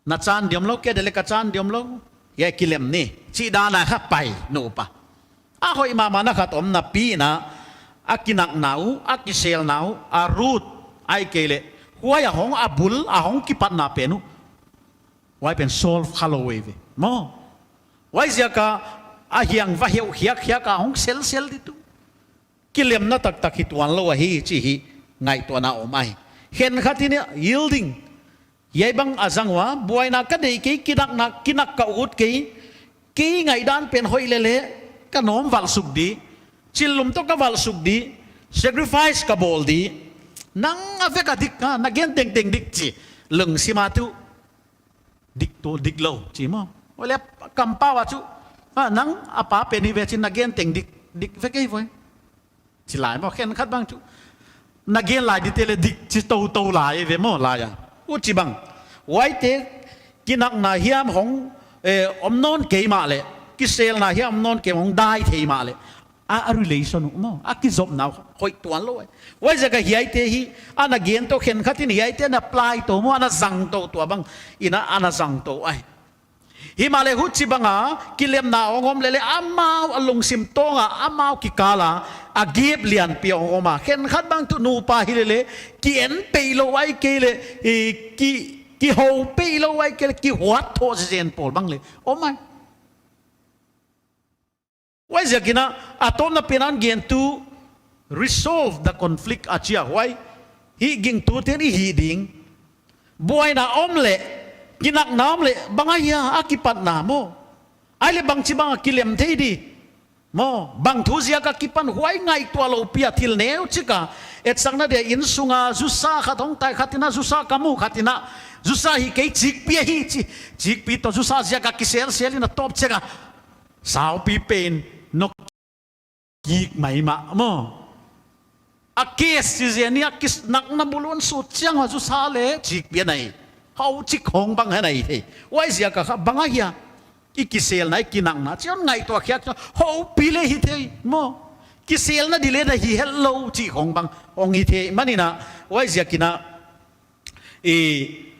na chan diam lou, kei dia leh ka chan diam lou. Hiai kilem ni. Chih dan a kha pai nupa. A hoih mahmah na khat om napi in a, a kinakna uh, a kiselna uh, a root, ahihkeileh huai a hong a bul, a hong kipatna pen uh. Huai pen solve kha lou ei ve. Maw. Huaiziak a, a hiang va heuh hiak hiak a hong selsel di tuh. Kilemna taktak hi tuan lou ahi chih hi ngaihtuahna om ai. Khenkhat in yielding. Hiai bang a zang ua, buaina ka deih kei, kinakna, kinak ka ut kei, kei ngaihdan pen hoih lele, ka nawm valh suk di, chillum toh ka valh suk di, sacrifice ka bawl di, nang a vek a dik, ha, na gen tengteng dik chi, lungsim a tuh, dik tuh, dik lou, chi maw. Huai leh kampau a chu, ha, nang a pa pen hi ve chin na gen teng dik, dik vek ei voi. Chi lai maw, khenkhat bang chu. Na gen lai di te leh dik chi toutou lai ve maw lai a. Huchibang. Huaite kinakna hiam hong, eh, om nawn kei mahleh. Kiselna hiam om nawn kei hong dai thei mahleh. A, a relation uh maw. A kizopna uh hoih tuan lou ai. Huaiziak a hiaite hi. Ana gen tou khenkhat in hiaite na apply tou maw. Ana zang tou tuabang. In a ana zang tou ai. Himahleh huchibang a, kilemna hong om lele, amau a lungsim tawng a, amau kikal a, a gap lianpi hong om a. Khenkhat bang tuh nupa hi lele, ki en peih lou ahihkeileh, i, ki, kihou peih lou ahihkeileh, kihuat thoh zen pawl bang leh. Om ai. Huaiziak in a, a tawpna pen a gen tuh resolve the conflict a chi a huai. Hih gingtute'n i hih ding. Buaina om leh, kinakna om leh, bang ahia a kipatna maw. Ahihleh bangchibang a kilem thei di. Maw, bang thu ziak a kipan huai ngaihtuah loupi a thil neuchik a. Etsakna dia innsung a, zusa khat hong tai khat in a, zusa ka mu khat in a. Zusa hi kei chikpi ahi chi. Chikpi toh zusa ziak a kiselsel in a tawp chek a. Saupi pen, nok kik maimah maw. A case chi zen ni a kinakna bul un sut chiang a zusa leh chikpi a nei. Hau chik hong bang a nei thei. Huaiziak a kha bang ahia. I kiselna, i kinakna. Chi hon ngaihtuah khiak chiang. Houpi leh hi thei maw. Kiselna di leh na hi het lou chi hong bang. Hong hi thei. Manin a. Huaiziak in a. I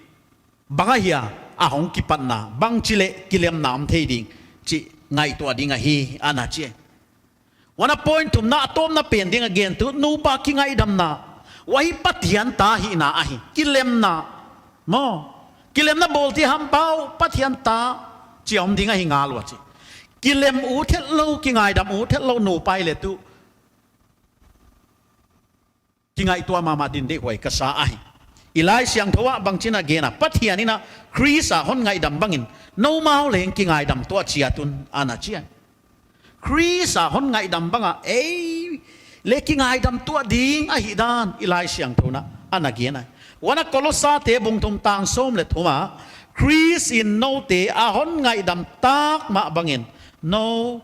bang ahia, a hong kipatna, bangchi leh kilemna om thei ding, chi ngaihtuah ding ahi, ana chi. Huan a point thumna, a tawpna pen ding a gen tuh, nupa kingaihdamna, huai Pathian ta hihna ahi, kilemna, maw, kilemna bawl di hampau, Pathian ta, chi om ding ahi ngal ua chi. Kilem ut theilou, kingaidam ut theilou nupa i hih leh tuh kingaihtuah mahmah ding deihhuai ka sa ahi. I Laisiangthou ah bangchin a gen a, Pathian in a Khrist a hon ngaihdam bangin noumau leng kingaidam tuah chiat un, ana chi a. Khrist a hon ngaihdam bang a ei leh kingaidam tuah ding ahihdan i Laisiangthou in a ana gen a. Huan a Kolosate bung thum tang sawm leh thum ah, Khrist in noute a hon ngaihdam tak mah bangin nou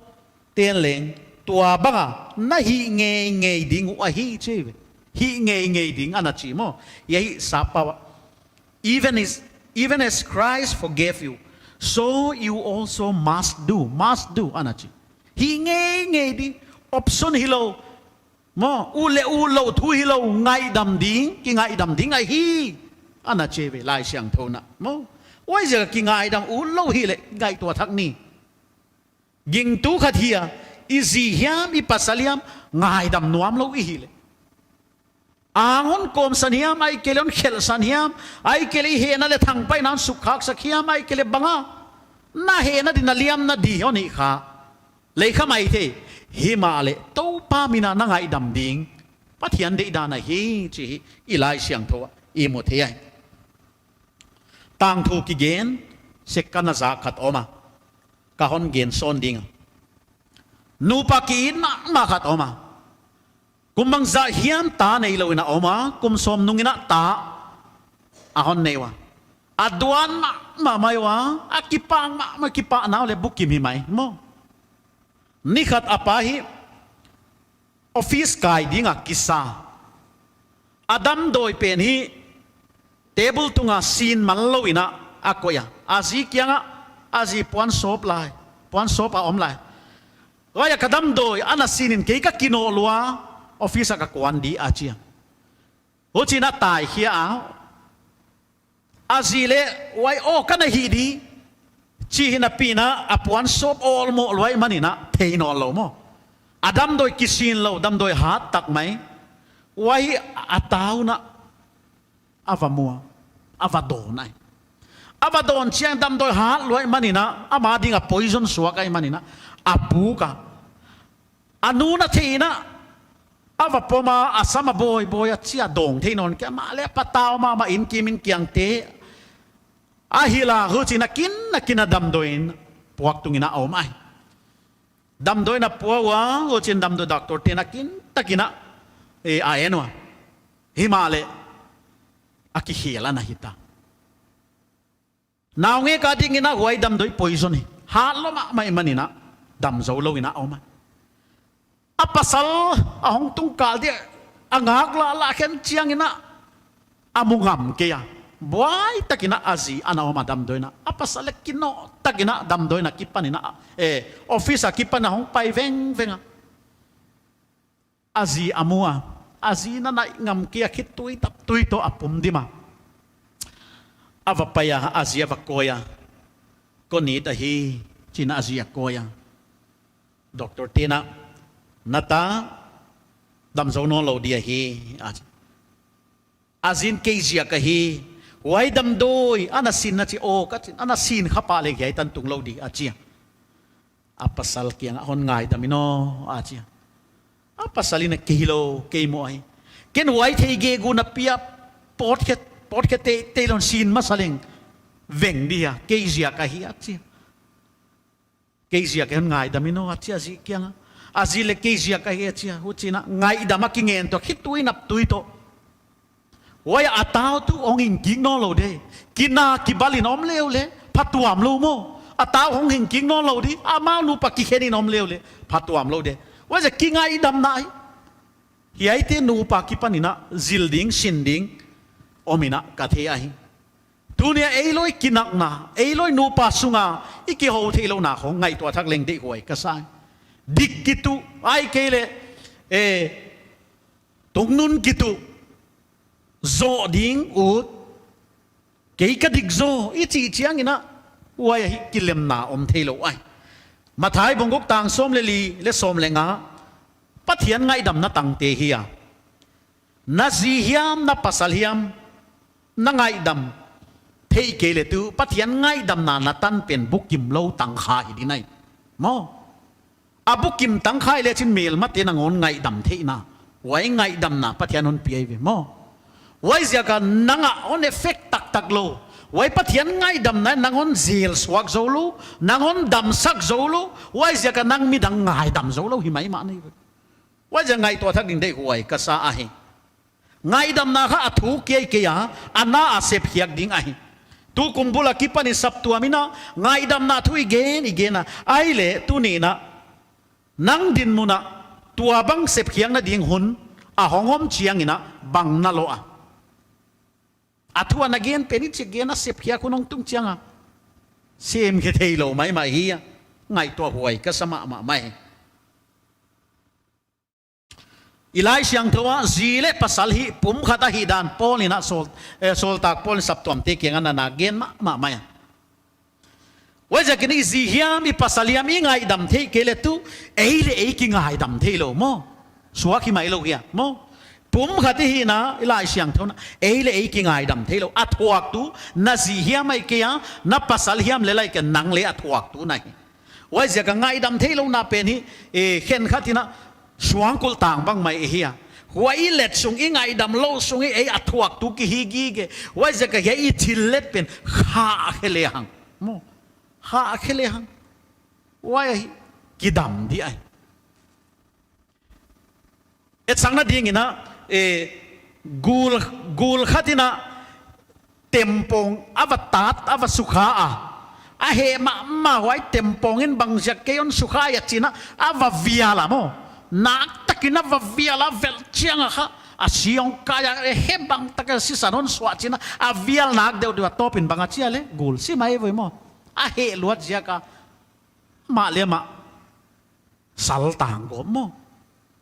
ten leng tua bang a na hih ngeingei ding uh ahi, chi ve. Hih ngeingei ding ana chi maw. Hiai sap pau ah, even is, even as Christ forgave you, so you also must do, must do, ana chi. Hih ngeingei ding, option hilou. Maw, ut leh utlou thu hilou, ngaihdam ding, kingaihdam ding ahi, ana chi ve Laisiangthou in a. Maw, huaiziak a kingaidam utlou hih leh ngaihtuah thak ni. Gingtu khat hi a, i zi hiam, i pasal hiam, ngaidam nuamlou i hih leh. Ang hon kawmsan hiam, ahihkeileh hon khelhsan hiam, ahihkeileh i hehna leh thangpaihna hon sukkhaksak hiam, ahihkeileh bang a na hehna ding, na liamna ding hon hih kha leh kha maithei. Himahleh Toupa min a na ngaihdam ding Pathian deihdan ahi chih i Laisiangthou ah i mu thei ahi. Tangthu kigen sek ka na zak khat om a, ka hon gen sawn ding a. Nupa ki-it mahmah khat om a, kum bangzah hiam ta neilou in a om a, kum sawm nung in a ta a hon nei ua. A duan mahmah mai ua, a kipak mahmah, kipahna uh leh bukim hi mai maw. Ni khat a pa hi office kai ding a kisa. A damdawi pen hi table tung a sin man lou in a a koih a. A zi kiang ah, a zi puan sawp lai, puan sawp a om lai. Huai ah ka damdawi ana sin in kei ka kinoh lua, office ah ka kuan di, a chi a. Huchiin a tai khia a, a zi leh huai aw ka na hih di chi hi napi in a, a puan sawp awlmoh lua ahihman in a thei nawnlou maw. A damdawi kisin lou, damdawi hat tak mai. Huai a tau in a a va mu a, a va dawn ahi. A va dawn chiang damdawi hat lua ahihman in a, ama ding a poison suak ahihman in a, a puk a. A nu'n a thei in a, a va pom a, a sam a bawi bawi a chi a, dawng thei nawn kei a. Mahleh a patau mahmah, inn kim inn kiangte a hilh a, huchiin a kin a kin a damdawi in puak tung in a om ahi. Damdawi in a pua ua, huchiin damdawi doctor te'n a kin tak in a, eh, a en ua. Himahleh a kikhel ana hita. Naungek a ding in a huai damdawi poison hi hat lua mahmah ahihman in a, dam zou lou in a om a. A pasal a hong tung kal dia, a ngak lah lah khen chiang in a, a mu ngam kei a. Buai tak in a a zi ana om a damdawi in a. A pasal leh kinoh tak in a damdawi in a kipan in a, eh, office a kipan a hong pai vengveng a. A zi a mu a, a zi in a naih ngam kei a, khitui dap tui toh a pum dim a. A va pai a, a zi a va kawi a. Kon it ahi, chi'n a zi a kawi a. Doctor te'n a, na ta dam zou nawnlou di ahi, a chi. A zi'n kei ziak ahi, huai damdawi ana sin na chi aw ka chi, ana sin kha pah leh hiai tan tung lou di, a chi a. A pasal kiang ah hon ngaidam in aw, a chi a. A pasal in a kei hilou, kei maw ahi. Ken huai thei gige napi a, pawtkhe, pawtkhe teitei lou in sin masa leng veng di a, kei ziak ahi a chi a. Kei ziak ahi, hon ngaidam in aw, a chi a zi kiang a. A zi leh kei ziak ahi a chi a, huchiin a ngaihdam a kingen toh, khitui dap tui toh. Huai a tau tuh hong hing kik nawnlou de. Kina kibal in om leh leh phatuam lou maw. A tau hong hing kik nawnlou di, amau nupa kikhen in om leh leh phatuam lou de. Huaiziak kingaidamna ahi. Hiaite nupa kipan in a zil ding, sin ding om in a ka thei ahi. Tuni a eilawi kinakna, eilawi nupa sung a i kihou theihlouhna khong ngaihtuah thak leng deihhuai ka sa. Dik kituh, ahihkeileh, eh, tungnun kituh, zoh ding ut, kei ka dik zaw i chih chiang in a, huai ahi kilemna om theilou ahi. Mathai bung guk tang sawm leh li leh sawm leh nga, Pathian ngaihdamna tangte hi a. Na zi hiam, na pasal hiam, na ngaihdam theih kei leh tuh Pathian ngaihdamna na tan pen bukim lou tang kha hi ding ahi. Maw. A bukim tang kha i le chin melmate nangawn ngaihdam theihna, huai ngaihdamna Pathian hon pia ve maw. Huaiziak a nang a hon effect taktak lou. Huai Pathian ngaihdamna nang hon zel suak zou lou, nang hon damsak zou lou. Huaiziak a nang midang ngaidam zou lou hi maimah nei ve. Huaiziak ngaihtuah thak ding deihhuai ka sa ahi. Ngaihdamna kha a thu kei kei a, a na a sepkhiak ding ahi. Tukum bul a kipan i saptuam in a, ngaihdamna thu i gen, i gen a. Ahihleh tuni in a, nang dinmun a, tuabang sepkhiakna ding hun a hong om chiang in a, bang na loh a. A thu a na gen pen i chih gen a sepkhiak hun hong tung chiang a, semkhe theilou maimah hi a. Ngaihtuah huai ka sa mahmah mai. I Laisiangthou a, zi leh pasal hih pumkhat ahihdan Paul in a sawl, eh, sawltak Paul in saptuamte kiang a na na gen mahmah mai. Huaiziakin i zi hiam, i pasal hiam, i ngaihdam theih kei leh tu, ei leh ei kingaidam theilou maw. Suak hi mai lou hia, maw. Pumkhat i hihna, i Laisiangthou in a, ei leh ei kingaidam theilou. A thuaktu, na zi hiam ahihkeileh, na pasal hiam leh lai kei nang leh a thuaktu na hi. Huaiziak a ngaihdam theilouna pen hi, eh, khenkhat in a suangkulh tang bang mai i hi a. Huai i let sung, i ngaihdam lou sung i ei a thuaktu ki hi gige. Huaiziak a hiai i thillet pen khah khe lehang. Maw. Khah khe lehang. Huai ahi. Kidam di ai. Etsakna ding in a, eh, gul, gul khat in a tempawng a va tat, a va sukha a. A heh mahmah huai tempawng in bangziak kei hon sukha hia chi in a, a va vial a maw. Naktak in a va vial a, velh chiang a kha. A si hong kai a, eh, heh bangtak a sisan hon suah chi in a, a vial nak deuhdeuh a tawp in bang a chi a leh, gul si mai ve maw. A heh luat ziak a. Mah leh mah. Sal tang gawp maw.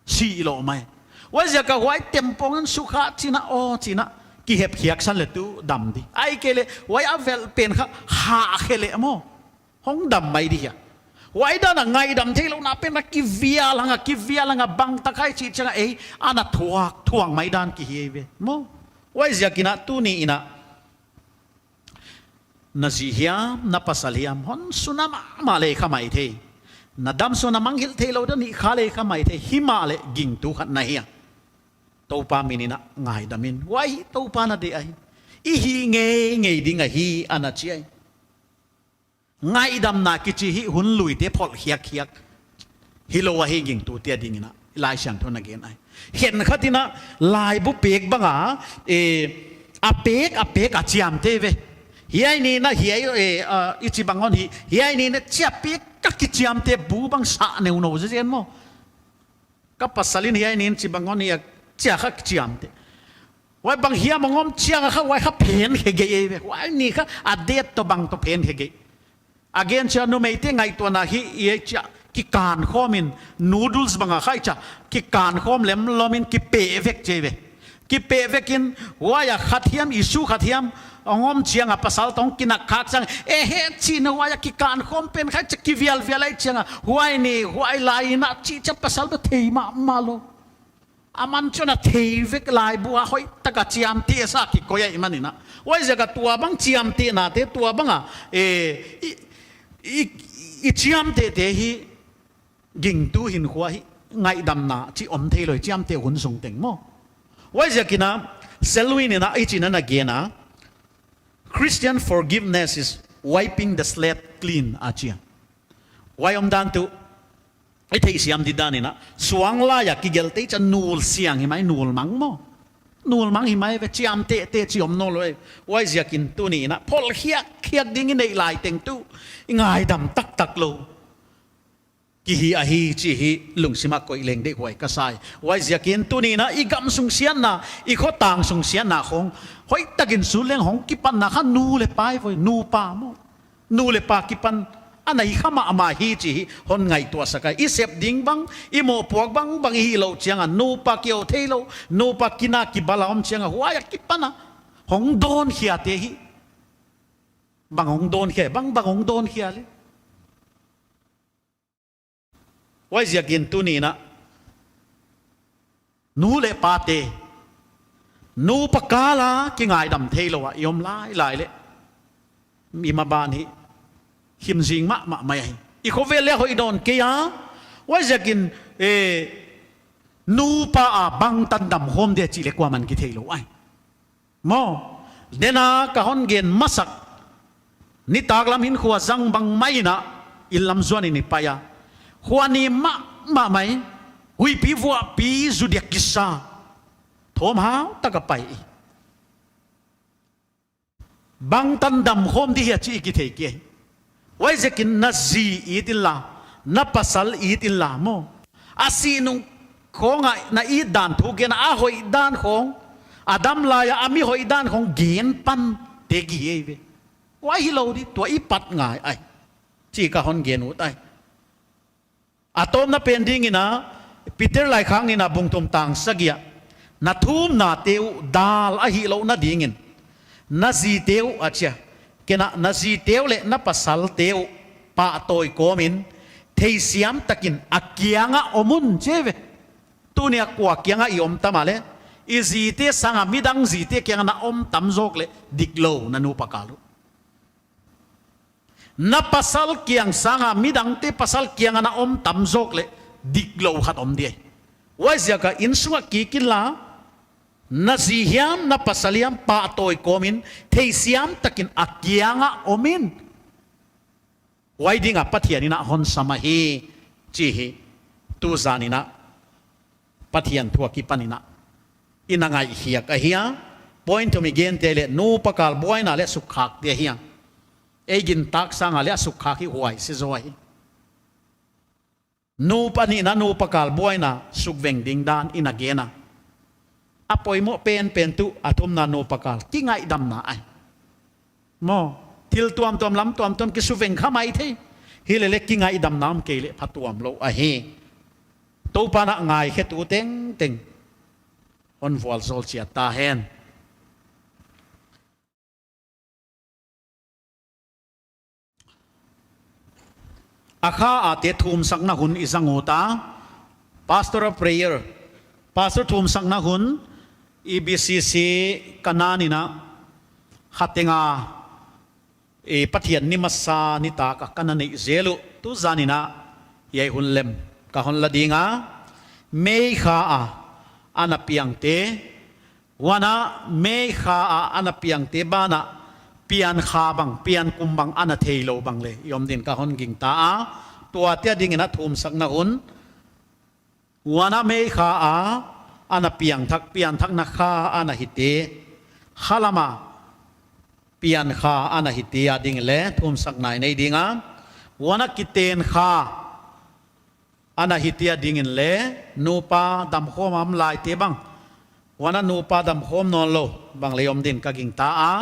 Si lou mai. Huaiziak a huai tempawng in sukha chi in a, aw chi in a. Kihepkhiak san leh tu dam di. Ahihkeileh, huai a velh pen kha, khah khe leh maw. Hong dam mai di hia. Huai dan a ngaihdam theilouna pen a kivial hang a, kivial hang a bangtak hai chih chiang a ei, ana thuak, thuak mai dan ki hi ve. Maw. Huaiziakin a tuni in a. Na zi hiam, na pasal hiam, hon suna mahmah leh kha maithei. Na damsung na mangngilh theilou dan i kha leh kha maithei, himahleh gingtu khat na hi a. Toupa min in a ngaidam in, huai Toupa na deih ahi. I hih ngeingei ding ahi, ana chi ai. Ngaihdamna kichi hi hun luite pholh khiakkhiak. Hilou ahi gingtute ading in a, i Laisiangthou in a gen ai. Khenkhat in a laibu pek bang a, eh, a pek, a pek a chiamteh ve. Hiai ni in a, hiai, eh, ah, i chi bang hon hi, hiai ni in a chia pek ka kichiamteh bu bang sa neunou zenzen maw. Ka pasal in hiai ni in chi bang hon hi a chia kha chiamteh. Huai bang hiam a hong om chiang a kha huai kha phen khe gei ei ve. Huai ni kha a det toh bang toh phen khe gei. A gen chia numeite ngaihtuahna hi i ei chia kikan khawm in noodles bang a khai chia kikan khawm lemlawm in kipeh vek chi ve. Kipeh vek in huai a khat hiam issue khat hiam hong om chiang a pasal toh kinak khak chiang. E he chi in huai a kikan khawm pen khai chia kivialvial ai chiang a. Huai ni, huai lai in a chi chia pasal toh thei mahmah lou. Aman chun a thei vek laibu a hoihtak a chiamteh sa kikoih ahihman in a. Huaiziak a tuabang chiamtehnate tuabang a, eh, i, i, i chiamtehte hi gingtu hinkhua hi ngaihdamna chi om theilou chiamteh hun sung teng maw. Huaiziakin a Selwyn in a i chi in a na gen a, Christian forgiveness is wiping the slate clean a chi a. Huai omdan tuh, i theihsiam di dan in a, suang lai a kigelh tei chia nul siang hi mai nul mang maw. Nul mang hi mai ve chiamtehteh chi om nawnlou e. Huaiziakin tuni in a, pholh khiakkhiak ding i neih lai teng tuh, i ngaidam taktak lou. Ki hi ahi chi hi lungsim a koih leng deihhuai ka sa ai. Huaiziakin tuni in a i gam sung siatna, i khotang sung siatna khong. Hoihtak in sut leng hong kipatna kha nu leh pa ei ve, nupa maw. Nu leh pa kipan a nai kha mahmah hi chi hi hon ngaihtuahsak ai. I sep ding bang, i mohpuak bangbang i hih louh chiang a, nupa ki-ou theilou, nupa kina kibal a om chiang a, huai a kipan a. Hong dawn khiate hi. Bang hong dawn khia, bang, bang hong dawn khia leh. Huaiziakin tuni in a, nu leh pate, nupa kal a kingaidam theilou a i om lailai leh, i maban hi khim zing mahmah mai ahi. I khovel leh hoih dawn kei a. Huaiziakin, eh, nupa a bangtan damkhawm dia chih leh kuaman kitheilou ai. Maw, dena ka hon gen masak. Nitaklam hinkhua zang bang mai in a, inn lam zuan in i pai a. Khua ni mahmah mai, huihpi vuahpi zu diak kisa. Thawm hau taka pai i. Bangtan damkhawm di hia chih i kithei kei. Huaiziakin na zi it inla, na pasal it inla maw. A sih nung khawng a na it dan thu gen a, a hoih dan khawng, a dam lai a a mi hoih dan khawng gen pan te gige ve. Huai hilou di, tua i pat ngai ai. Chih ka hon gen ut ai. A tawpna pen dingin a, Peter laikhak nihna bung thum tang sagih ah, na thumnate uh dal ahihlouhna dingin, na zite uh a chi a. Ken a, na zite uh leh na pasalte uh pahtawi kawmin, theisiam takin a kiangah om un chi ve. Tuni a kua kiangah i om tam a leh, i zite sanga midang zite kiangah na om tam zawk leh diklou na nupa kal uh. Na pasal kiang sanga midangte pasal kiangah na om tam zawk leh diklou khat om di ai. Huaiziak a inn sungah kik inla, na zi hiam, na pasal hiam pahtawi kawmin, theisiam takin a kiangah om in. Huai ding a Pathian in a hon sam ahi, chi hi. Tuzan in a Pathian thu akipan in a i na ngaihkhiak ahi a. Point thum i gente leh nupa kal buaina leh sukkhakte ahi a. Ei gintak sanga leh a sukkhak hi huai se zaw ahi. Nupa nihna, nupa kal buaina sukveng ding dan i na gen a. A poimoh penpen tuh a thumna nupa kal, kingaihdamna ai. Maw, thil tuamtuam lam tuamtuam kisukveng kha maithei. Hileleh kingaihdamna om kei leh phatuam lou ahi. Toupa'n a ngaikhetu tengteng hon vualzawl chiat ta hen. A kha a te thumsakna hun i zang ut a. Pastoral prayer. Pastor thumsakna hun, E B C C Kanaan in a kha teng a, eh, Pathian ni masa nitak a ka na neih zel uh. Tuzan in a hiai hun lem ka hon la ding a. May kha a ana piangte, huan a May kha a ana piangte banah pian kha bang, pian kum bang ana theilou bang leh i om din ka hon gingta a. Tuate adingin a thumsakna hun. Huan a May kha a ana piangthak, pianthakna kha ana hite, khalam a pian kha ana hite ading leh thumsakna i nei ding a. Huan a kiten kha ana hite adingin leh nupa damkhawm a om laite bang, huan a nupa damkhawm nawnlou bang leh i om din ka gingta a.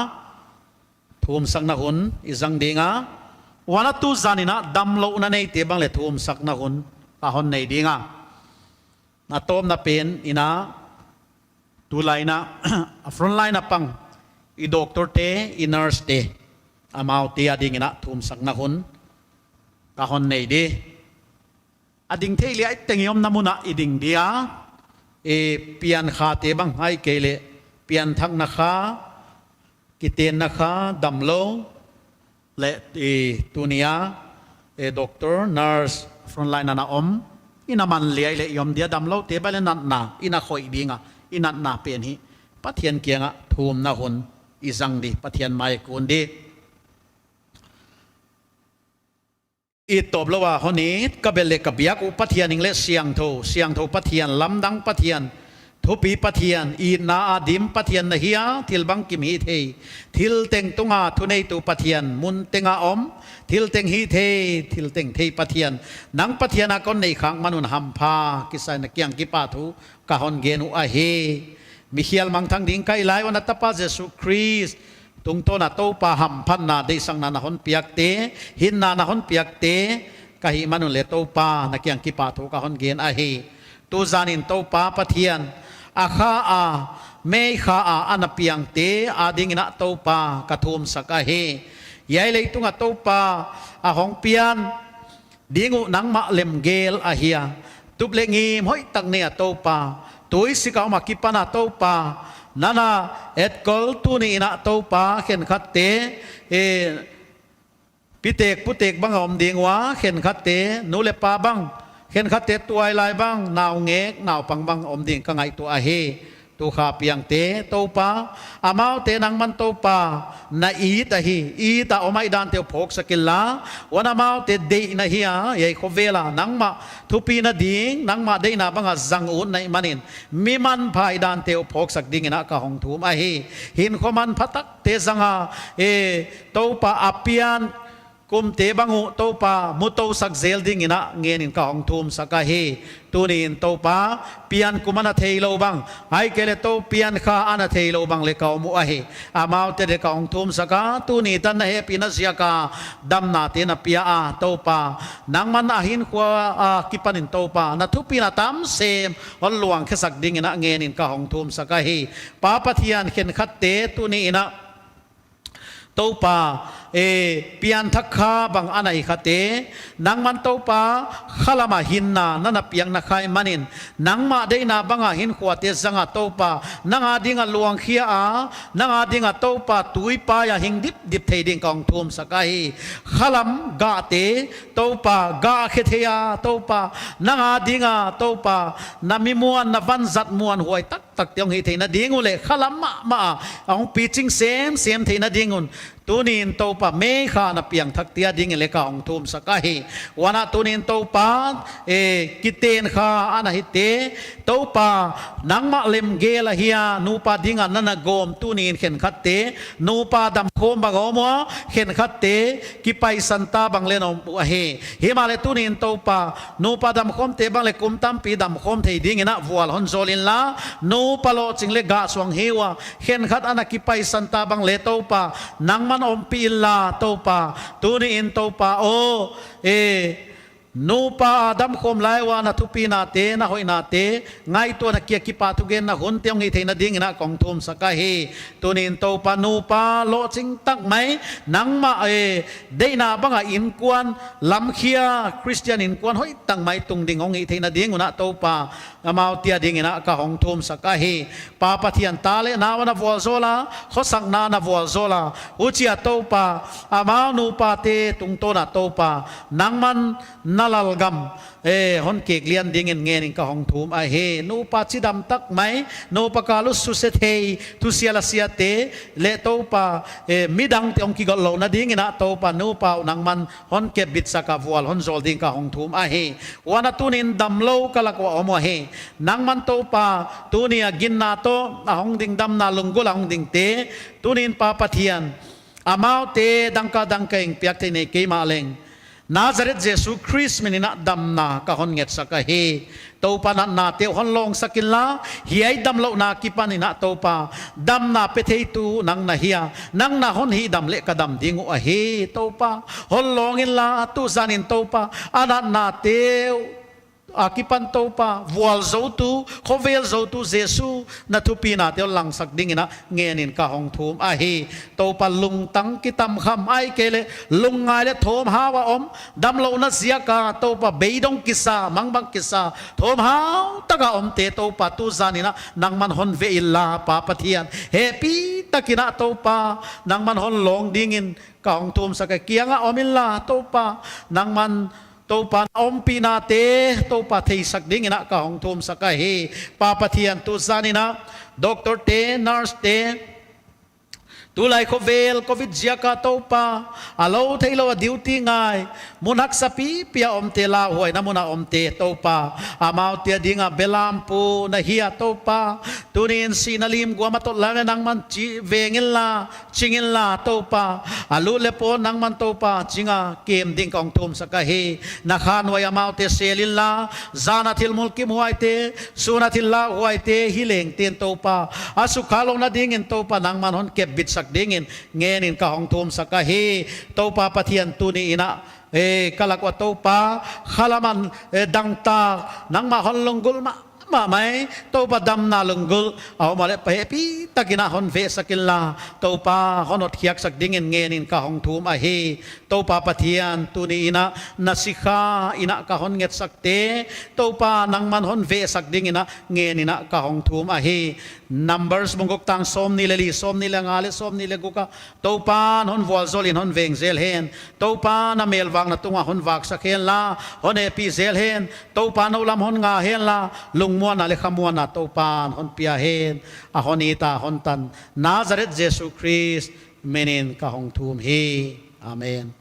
Thumsakna hun i zang ding a. Huan a tuzan in a damlouhna neite bang leh thumsakna hun ka hon nei ding a. A tawpna pen in a, tulai in a, a front line a pang i doctor te, i nurse te, amaute adingin a thumsakna hun ka hon nei di. A ding thei leh i teng i omna mun ah i ding dia. E, pian khate bang ahihkeileh pianthakna kha, kitenna kha, damlou leh, e, tuni a, e, doctor, nurse, front line a na om, i na man liai leh i om dia. Damloute bang leh natna i na khoih ding a, i natna pen hi Pathian kiangah thumna hun i zang di, Pathian mai kun di. I tawplou a hon it, ka bel leh ka biak uh Pathian hing leh siangthou, siangthou Pathian, lamdang Pathian, thupi Pathian, itna a dim Pathian na hi a, thil bangkim hithei, thil teng tunga thuneitu Pathian, mun teng a om, thil teng hithei, thil teng thei Pathian, nang Pathian a kon neih khak man un hampha kisa in, na kiang kipahthu ka hon gen uh ahi. Mikhial mangthang ding ka hih lai un a Tapa Jesu Khrist tungtawn a Toupa hamphatna, deihsakna na hon piakte, hinna na hon piakte ka hih man un leh Toupa na kiang kipahthu ka hon gen ahi. Tuzan in Toupa Pathian, a kha a, May kha a ana piangte adingin a Toupa ka thumsak ahi. Hiai leitung a Toupa a hong pian ding uh nangmah lemgel ahi a. Tup leh ngim hoihtak nei a Toupa, tuisik a om a kipan a Toupa, nana etkol tuni in a Toupa khenkhatte, e, pitek putek bang a om ding ua, khenkhatte nu leh pa bang, khenkhatte tuailai bang, naungek naupang bang om ding ka ngaihtuah ahi. Tu kha piangte Toupa, amaute nangman Toupa na it ahi, it a om ahi dante uh phawksak inla, huan amaute deihna hi a, ei khovel a nangmah thupina ding, nangmah deihna bang a zang ut na hih manin, mi manpha ahi dante uh phawksak dingin ah ka hong thum ahi. Hinkhua manpha takte zang a, e, Toupa a pian kumte bang uh Toupa mu tousak zel dingin ah ngenin ka hong thumsak ahi. Tuniin Toupa, pian kum ana theilou bang, ahihkeileh Toupa pian kha ana theilou bang leh ka om uh ahi. Amaute leh ka hong thumsak a, tuni tan na hehpihna ziak a damnate na pia a Toupa, nangman a hinkhua akipanin Toupa na thupina tam sem hon luangkhiasak dingin ah ngenin ka hong thumsak ahi. Pa Pathian, khenkhatte tuniin ah Toupa, e, pianthak kha bang ana hi khate, nangman Toupa, khalam a hinna na na piakna kha ahih manin, nangmah deihna bang a hinkhuate zang a Toupa, nang a ding a luangkhia a, nang a ding a Toupa, tuipai a hing dipdip thei ding ka hong thumsak ahi. Khalam gahte Toupa, gah khe thei a Toupa, nang a ding a Toupa, na mi muan, na vanzat muanhuai tak takte hong hih theihna ding uh leh khalam mahmah a hong piching semsem theihna ding un, tuniin Toupa, meikha na piangthakte a dingin leh ka hong thumsak ahi. Huan ah tuniin Toupa, e, kiten kha ana hite Toupa, nangmah lemgel ahi a, nupa ding a na na gawm tuniin khenkhatte nupa damkhawm bang om ua, khenkhatte kipaisan ta bang leh om uh ahi. Himahleh tuniin Toupa, nupa damkhawmte bang leh kum tampi damkhawm thei dingin ah vual hon zawl inla, nupa lohching leh gah suang hi ua, khenkhat ana kipaisan ta bang leh Toupa, nangman ompih inla Toupa, tuniin Toupa aw, e, nupa a damkhawm lai ua na thupinate, na hoihnate ngaihtuahna kia kipahthugenna hunte hong hih theihna dingin ah ka hong thumsak ahi. Tuniin Toupa, nupa lohching tak mai, nangmah, e, deihna bang a inkuan lamkhia, Christian inkuan hoihtak mai tung ding hong hih theihna ding un ah Toupa, amaute a dingin ah ka hong thumsak ahi. Pa Pathian, ta leh nau a na vualzawl a, khosakna a na vualzawl a, huchia Toupa, amau nupate tungtawn a Toupa, nangman na lalgam, e, hon kek lian dingin ngenin ka hong thum ahi. Nupa chidam tak mai, nupa kal uh suse thei, thusia lasiate leh Toupa, e, midangte hong kigot louhna dingin ah Toupa, nupa uh nangman hon kepbitsak a vual hon zawl ding ka hong thum ahi. Huan ah tuniin damlou ka lak uah om uh ahi. Nangman Toupa, tuni a ginna toh a hong ding, damna lunggulh a hong dingte, tuniin Pa Pathian, amaute dangka dangka in piak thei nei kei mahleng, Nazareth Jesu Khrist min in ah damna ka hon ngetsak ahi. Toupa, natnate uh hon lawngsak inla, hiai damlouhna akipanin ah Toupa, damna petheitu nang na hi a, nang na hon hihdam leh ka dam ding uh ahi. Toupa, hon lawng inla, tu zanin Toupa, a natnate uh akipan Toupa, vualzoutu, khovel zoutu Jesu na thupinate hon langsak dingin ah ngenin ka hong thum ahi. Toupa, lungtang kitamkham, ahihkeileh lungngai leh thawmhau a om, damlouhna ziak a Toupa, beidong kisa, mangbang kisa, thawmhau tak a omte Toupa, tu zanin ah nangman hon veh inla Pa Pathian, hehpihtakin ah Toupa, nangman hon lawng dingin ka hong thumsak ahi. Kiang ah om inla Toupa, nangman Toupa, na ompihnate Toupa theisak dingin ah ka hong thumsak ahi. Pa Pathian, tu zanin ah doctor te, nurse te, tulai khovel Covid ziak a Toupa, a lou theilou a duty ngai, mun haksa pipi a omte, lauhuaina mun a omte Toupa, amaute a ding a belampu na hi a Toupa, tuniin sihna lim guam a tot lai leh nangman chih veng inla, ching inla Toupa, a lut leh pawn nangman Toupa ching a kem ding ka hong thumsak ahi. Na khanhuai amaute sel inla, zan a thil mulkimhuaite, sun a thil lauhuaite, hi leng ten Toupa, a sukha louhna dingin Toupa, nangman hon kepbitsak dingin ngenin ka hong thumsak ahi. Toupa Pathian, tuniin ah, e, ka lak uah Toupa, khalam a, e, dangtak, nangmah hon lunggulh mah mahmah e. Toupa, damna lunggulh a om leh, pai hehpihtakin a hon vehsak inla, Toupa, hon hotkhiaksak dingin ngenin ka hong thum ahi. Toupa Pathian, tuni in a na sikha in a ka hon ngetsakte, Toupa, nangman hon vehsak dingin a ngenin a ka hong thum ahi. Numbers bung guk tang sawmnih leh li, sawmnih leh nga leh sawmnih leh guk ah, Toupa'n hon vualzawlin hon veng zel hen. Toupa'n a melvakna tungah hon vaksak henla, hon hehpih zel hen. Toupa'n a lam hon ngah henla, lungmuanna leh khamuanna Toupa'n hon pia hen. A hon it a hon tan Nazareth Jesu Khrist minin ka hong thum hi. Amen.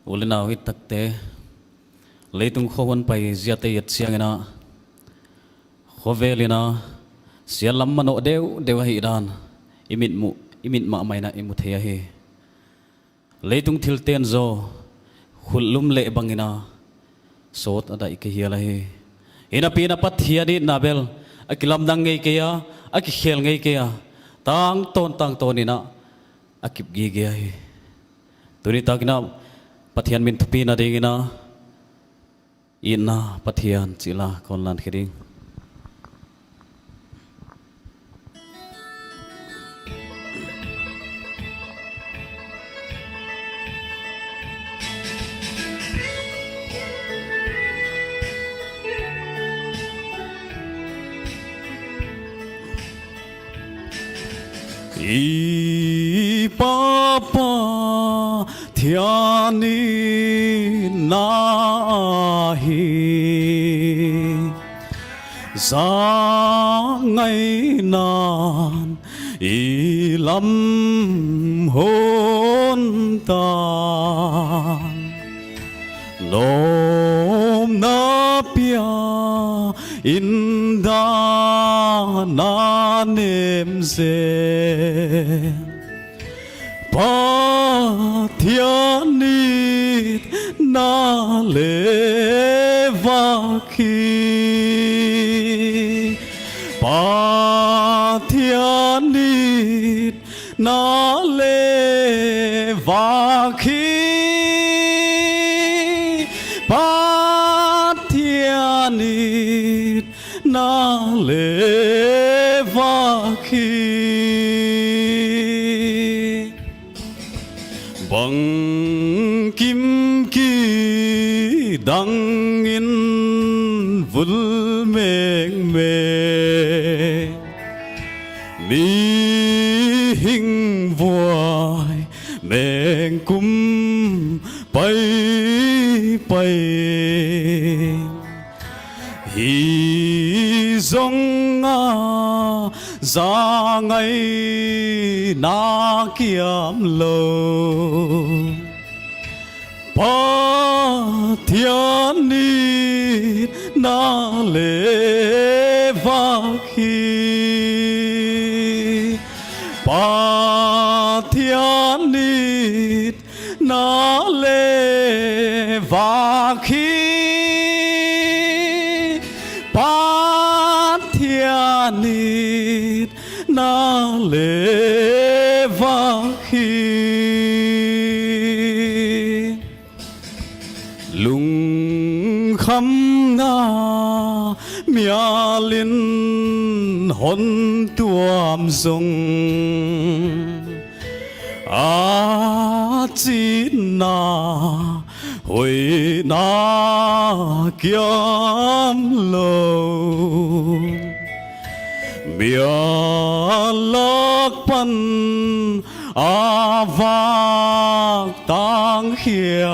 U leh nau it takte, leitung khua hon pai ziate et chiangin a, khovel in a, sial lam manoh deuhdeuh ahihdan i mit mu, i mit mahmah in a i mu thei ahi. Leitung thilte'n zaw, khut lum leh bangin a, sawt a daih kei hial ahi. Hinapi'n a Pathian itna bel, a kilamdang ngei kei a, a kikhel ngei kei a, tangtawn tangtawn in a, a kip gige ahi. Tuni takin a, Pathian min thupina dingin a, itna Pathian chih la kon lan khe ding. I Pa Pathian itna ahi, za ngaihna'ng i lam hon tan, nopna pia in dan a nem zen. Pathian itna leh vak hi, Pathian itna leh vak hi, Pathian itna leh vak hi. Bangkim kidang in vul mengmeng, mihing vuai mengkum paipai. Hi zong a za ngaihna kiamlou, Pathian itna leh vak hi, Pathian itna leh vak hi, Pathian itna leh vak hi. Lungkhamna mial in hon tuam zong, a chitna hoihna kiamlou, mial lak pan a vak tang hiam,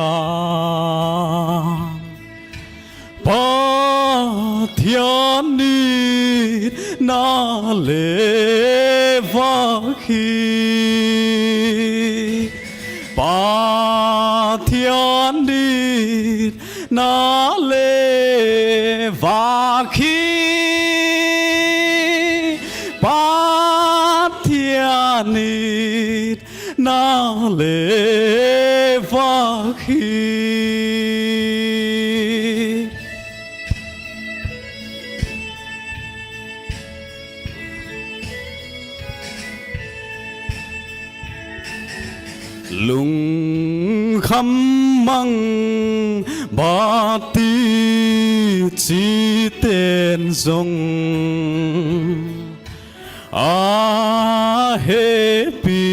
Pathian itna leh vak hi, Pathian itna leh nit na leh vak hi. Lungkham mang bati chiten zong a hehpihna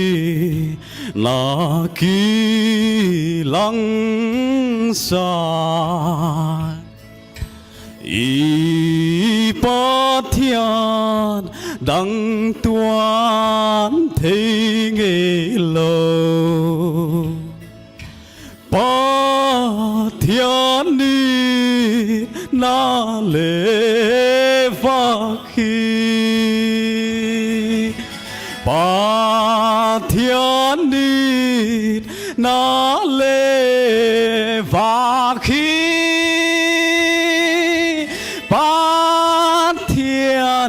kilangsak. I Pathian dang tuan thei ngeilou. Pathian nit na leh vak hi. Pathian nit na leh vak hi. Pathian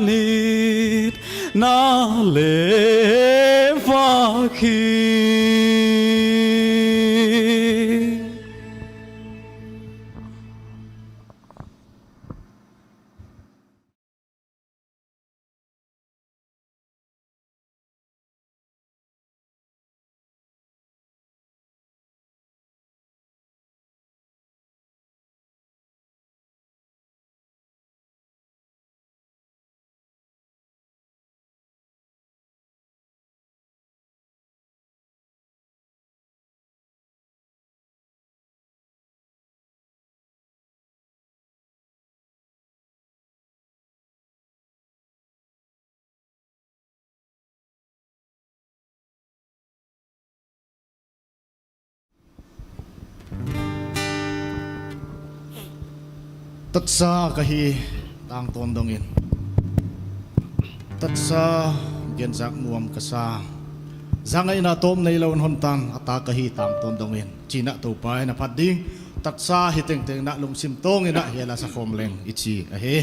nit na leh vak hi. Tatsa ka hi tangtawn dongin, tatsa genzak nuam ka sa. Zangaihna tawp neilou in hon tan, a ta ka hi tangtawn dongin, chi'n Toupa'n a phat ding. Tatsa hi tengteng na lungsim tawngin a hela sa khawm leng i chi ahi.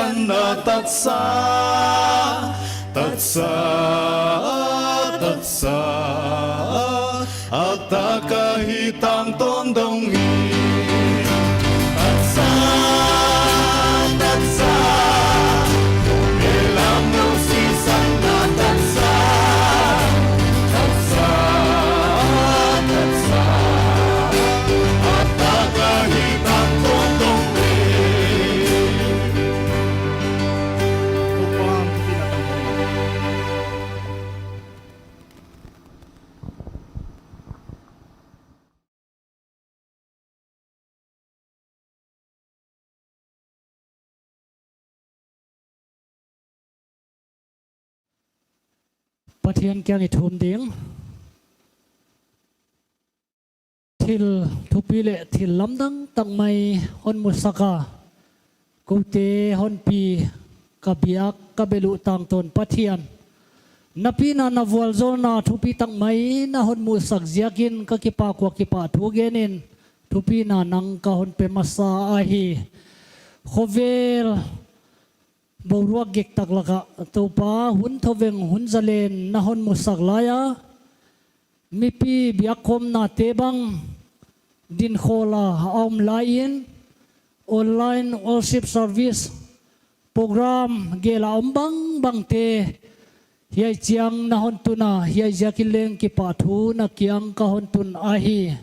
Na taksa, taksa, taksa, a tak ahi tangtawn dong hi. Taksa, taksa, e lam nu sisan na taksa, taksa, taksa, a tak ahi tangtawn dong hi. Pathian kiang i thum ding. Thil thupi leh thil lamdang tak mai hon musak a, koute hon pi ka biak ka bel uh tangtawn Pathian, na pina na vualzawlna thupi tak mai na hon musak ziakin ka kipak ua kipahthu genin thupina nang ka hon pe masa ahi. Khovel boruak gektak laka Toupa hun thoveng hun zalen na hon musak laia, mipi biakkhawmnate bang dinkhawla a om laiin, online worship service program gela om bangbangte hiai chiang na hon tuna, hiai ziakin leng kipahthu na kiang ka hon tun ahi.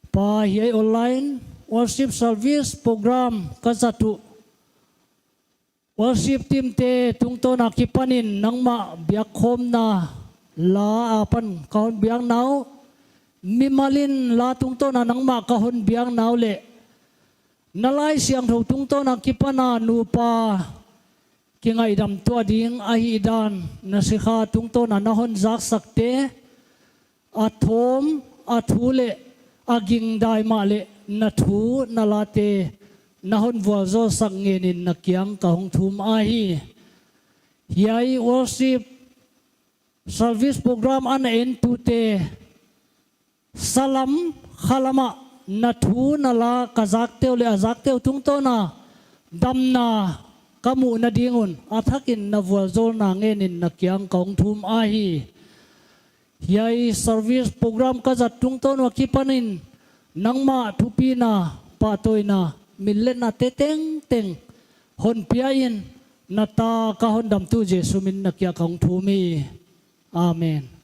Pa, hiai online worship service program ka zat uh worship teamte tungtawna kipanin nangmah biakkhawmna la apan ka hon biak nau, mimalin la tungtawna nangmah ka hon biak nau leh na Laisiangthou tungtawna kipana nupa kingaihdam tuah ding ahihdan na sikha tungtawna na hon zaksakte a thawm, a thu leh a ging dai mahleh na thu na late na hon vualzawlsak ngenin na kiang ka hong thum ahi. Hiai worship service program ana entute salam khalamah na thu na la ka zakte uh leh a zakte uh tungtawna damna ka muhna ding un a thakin na vualzawlna ngenin na kiang ka hong thum ahi. Hiai service program ka zat tungtawn ua kipanin nangmah thupina, pahtawina, minletnate tengteng hon piain na ta ka hondamtu Jesu min na kiang ka hong thum hi. Amen.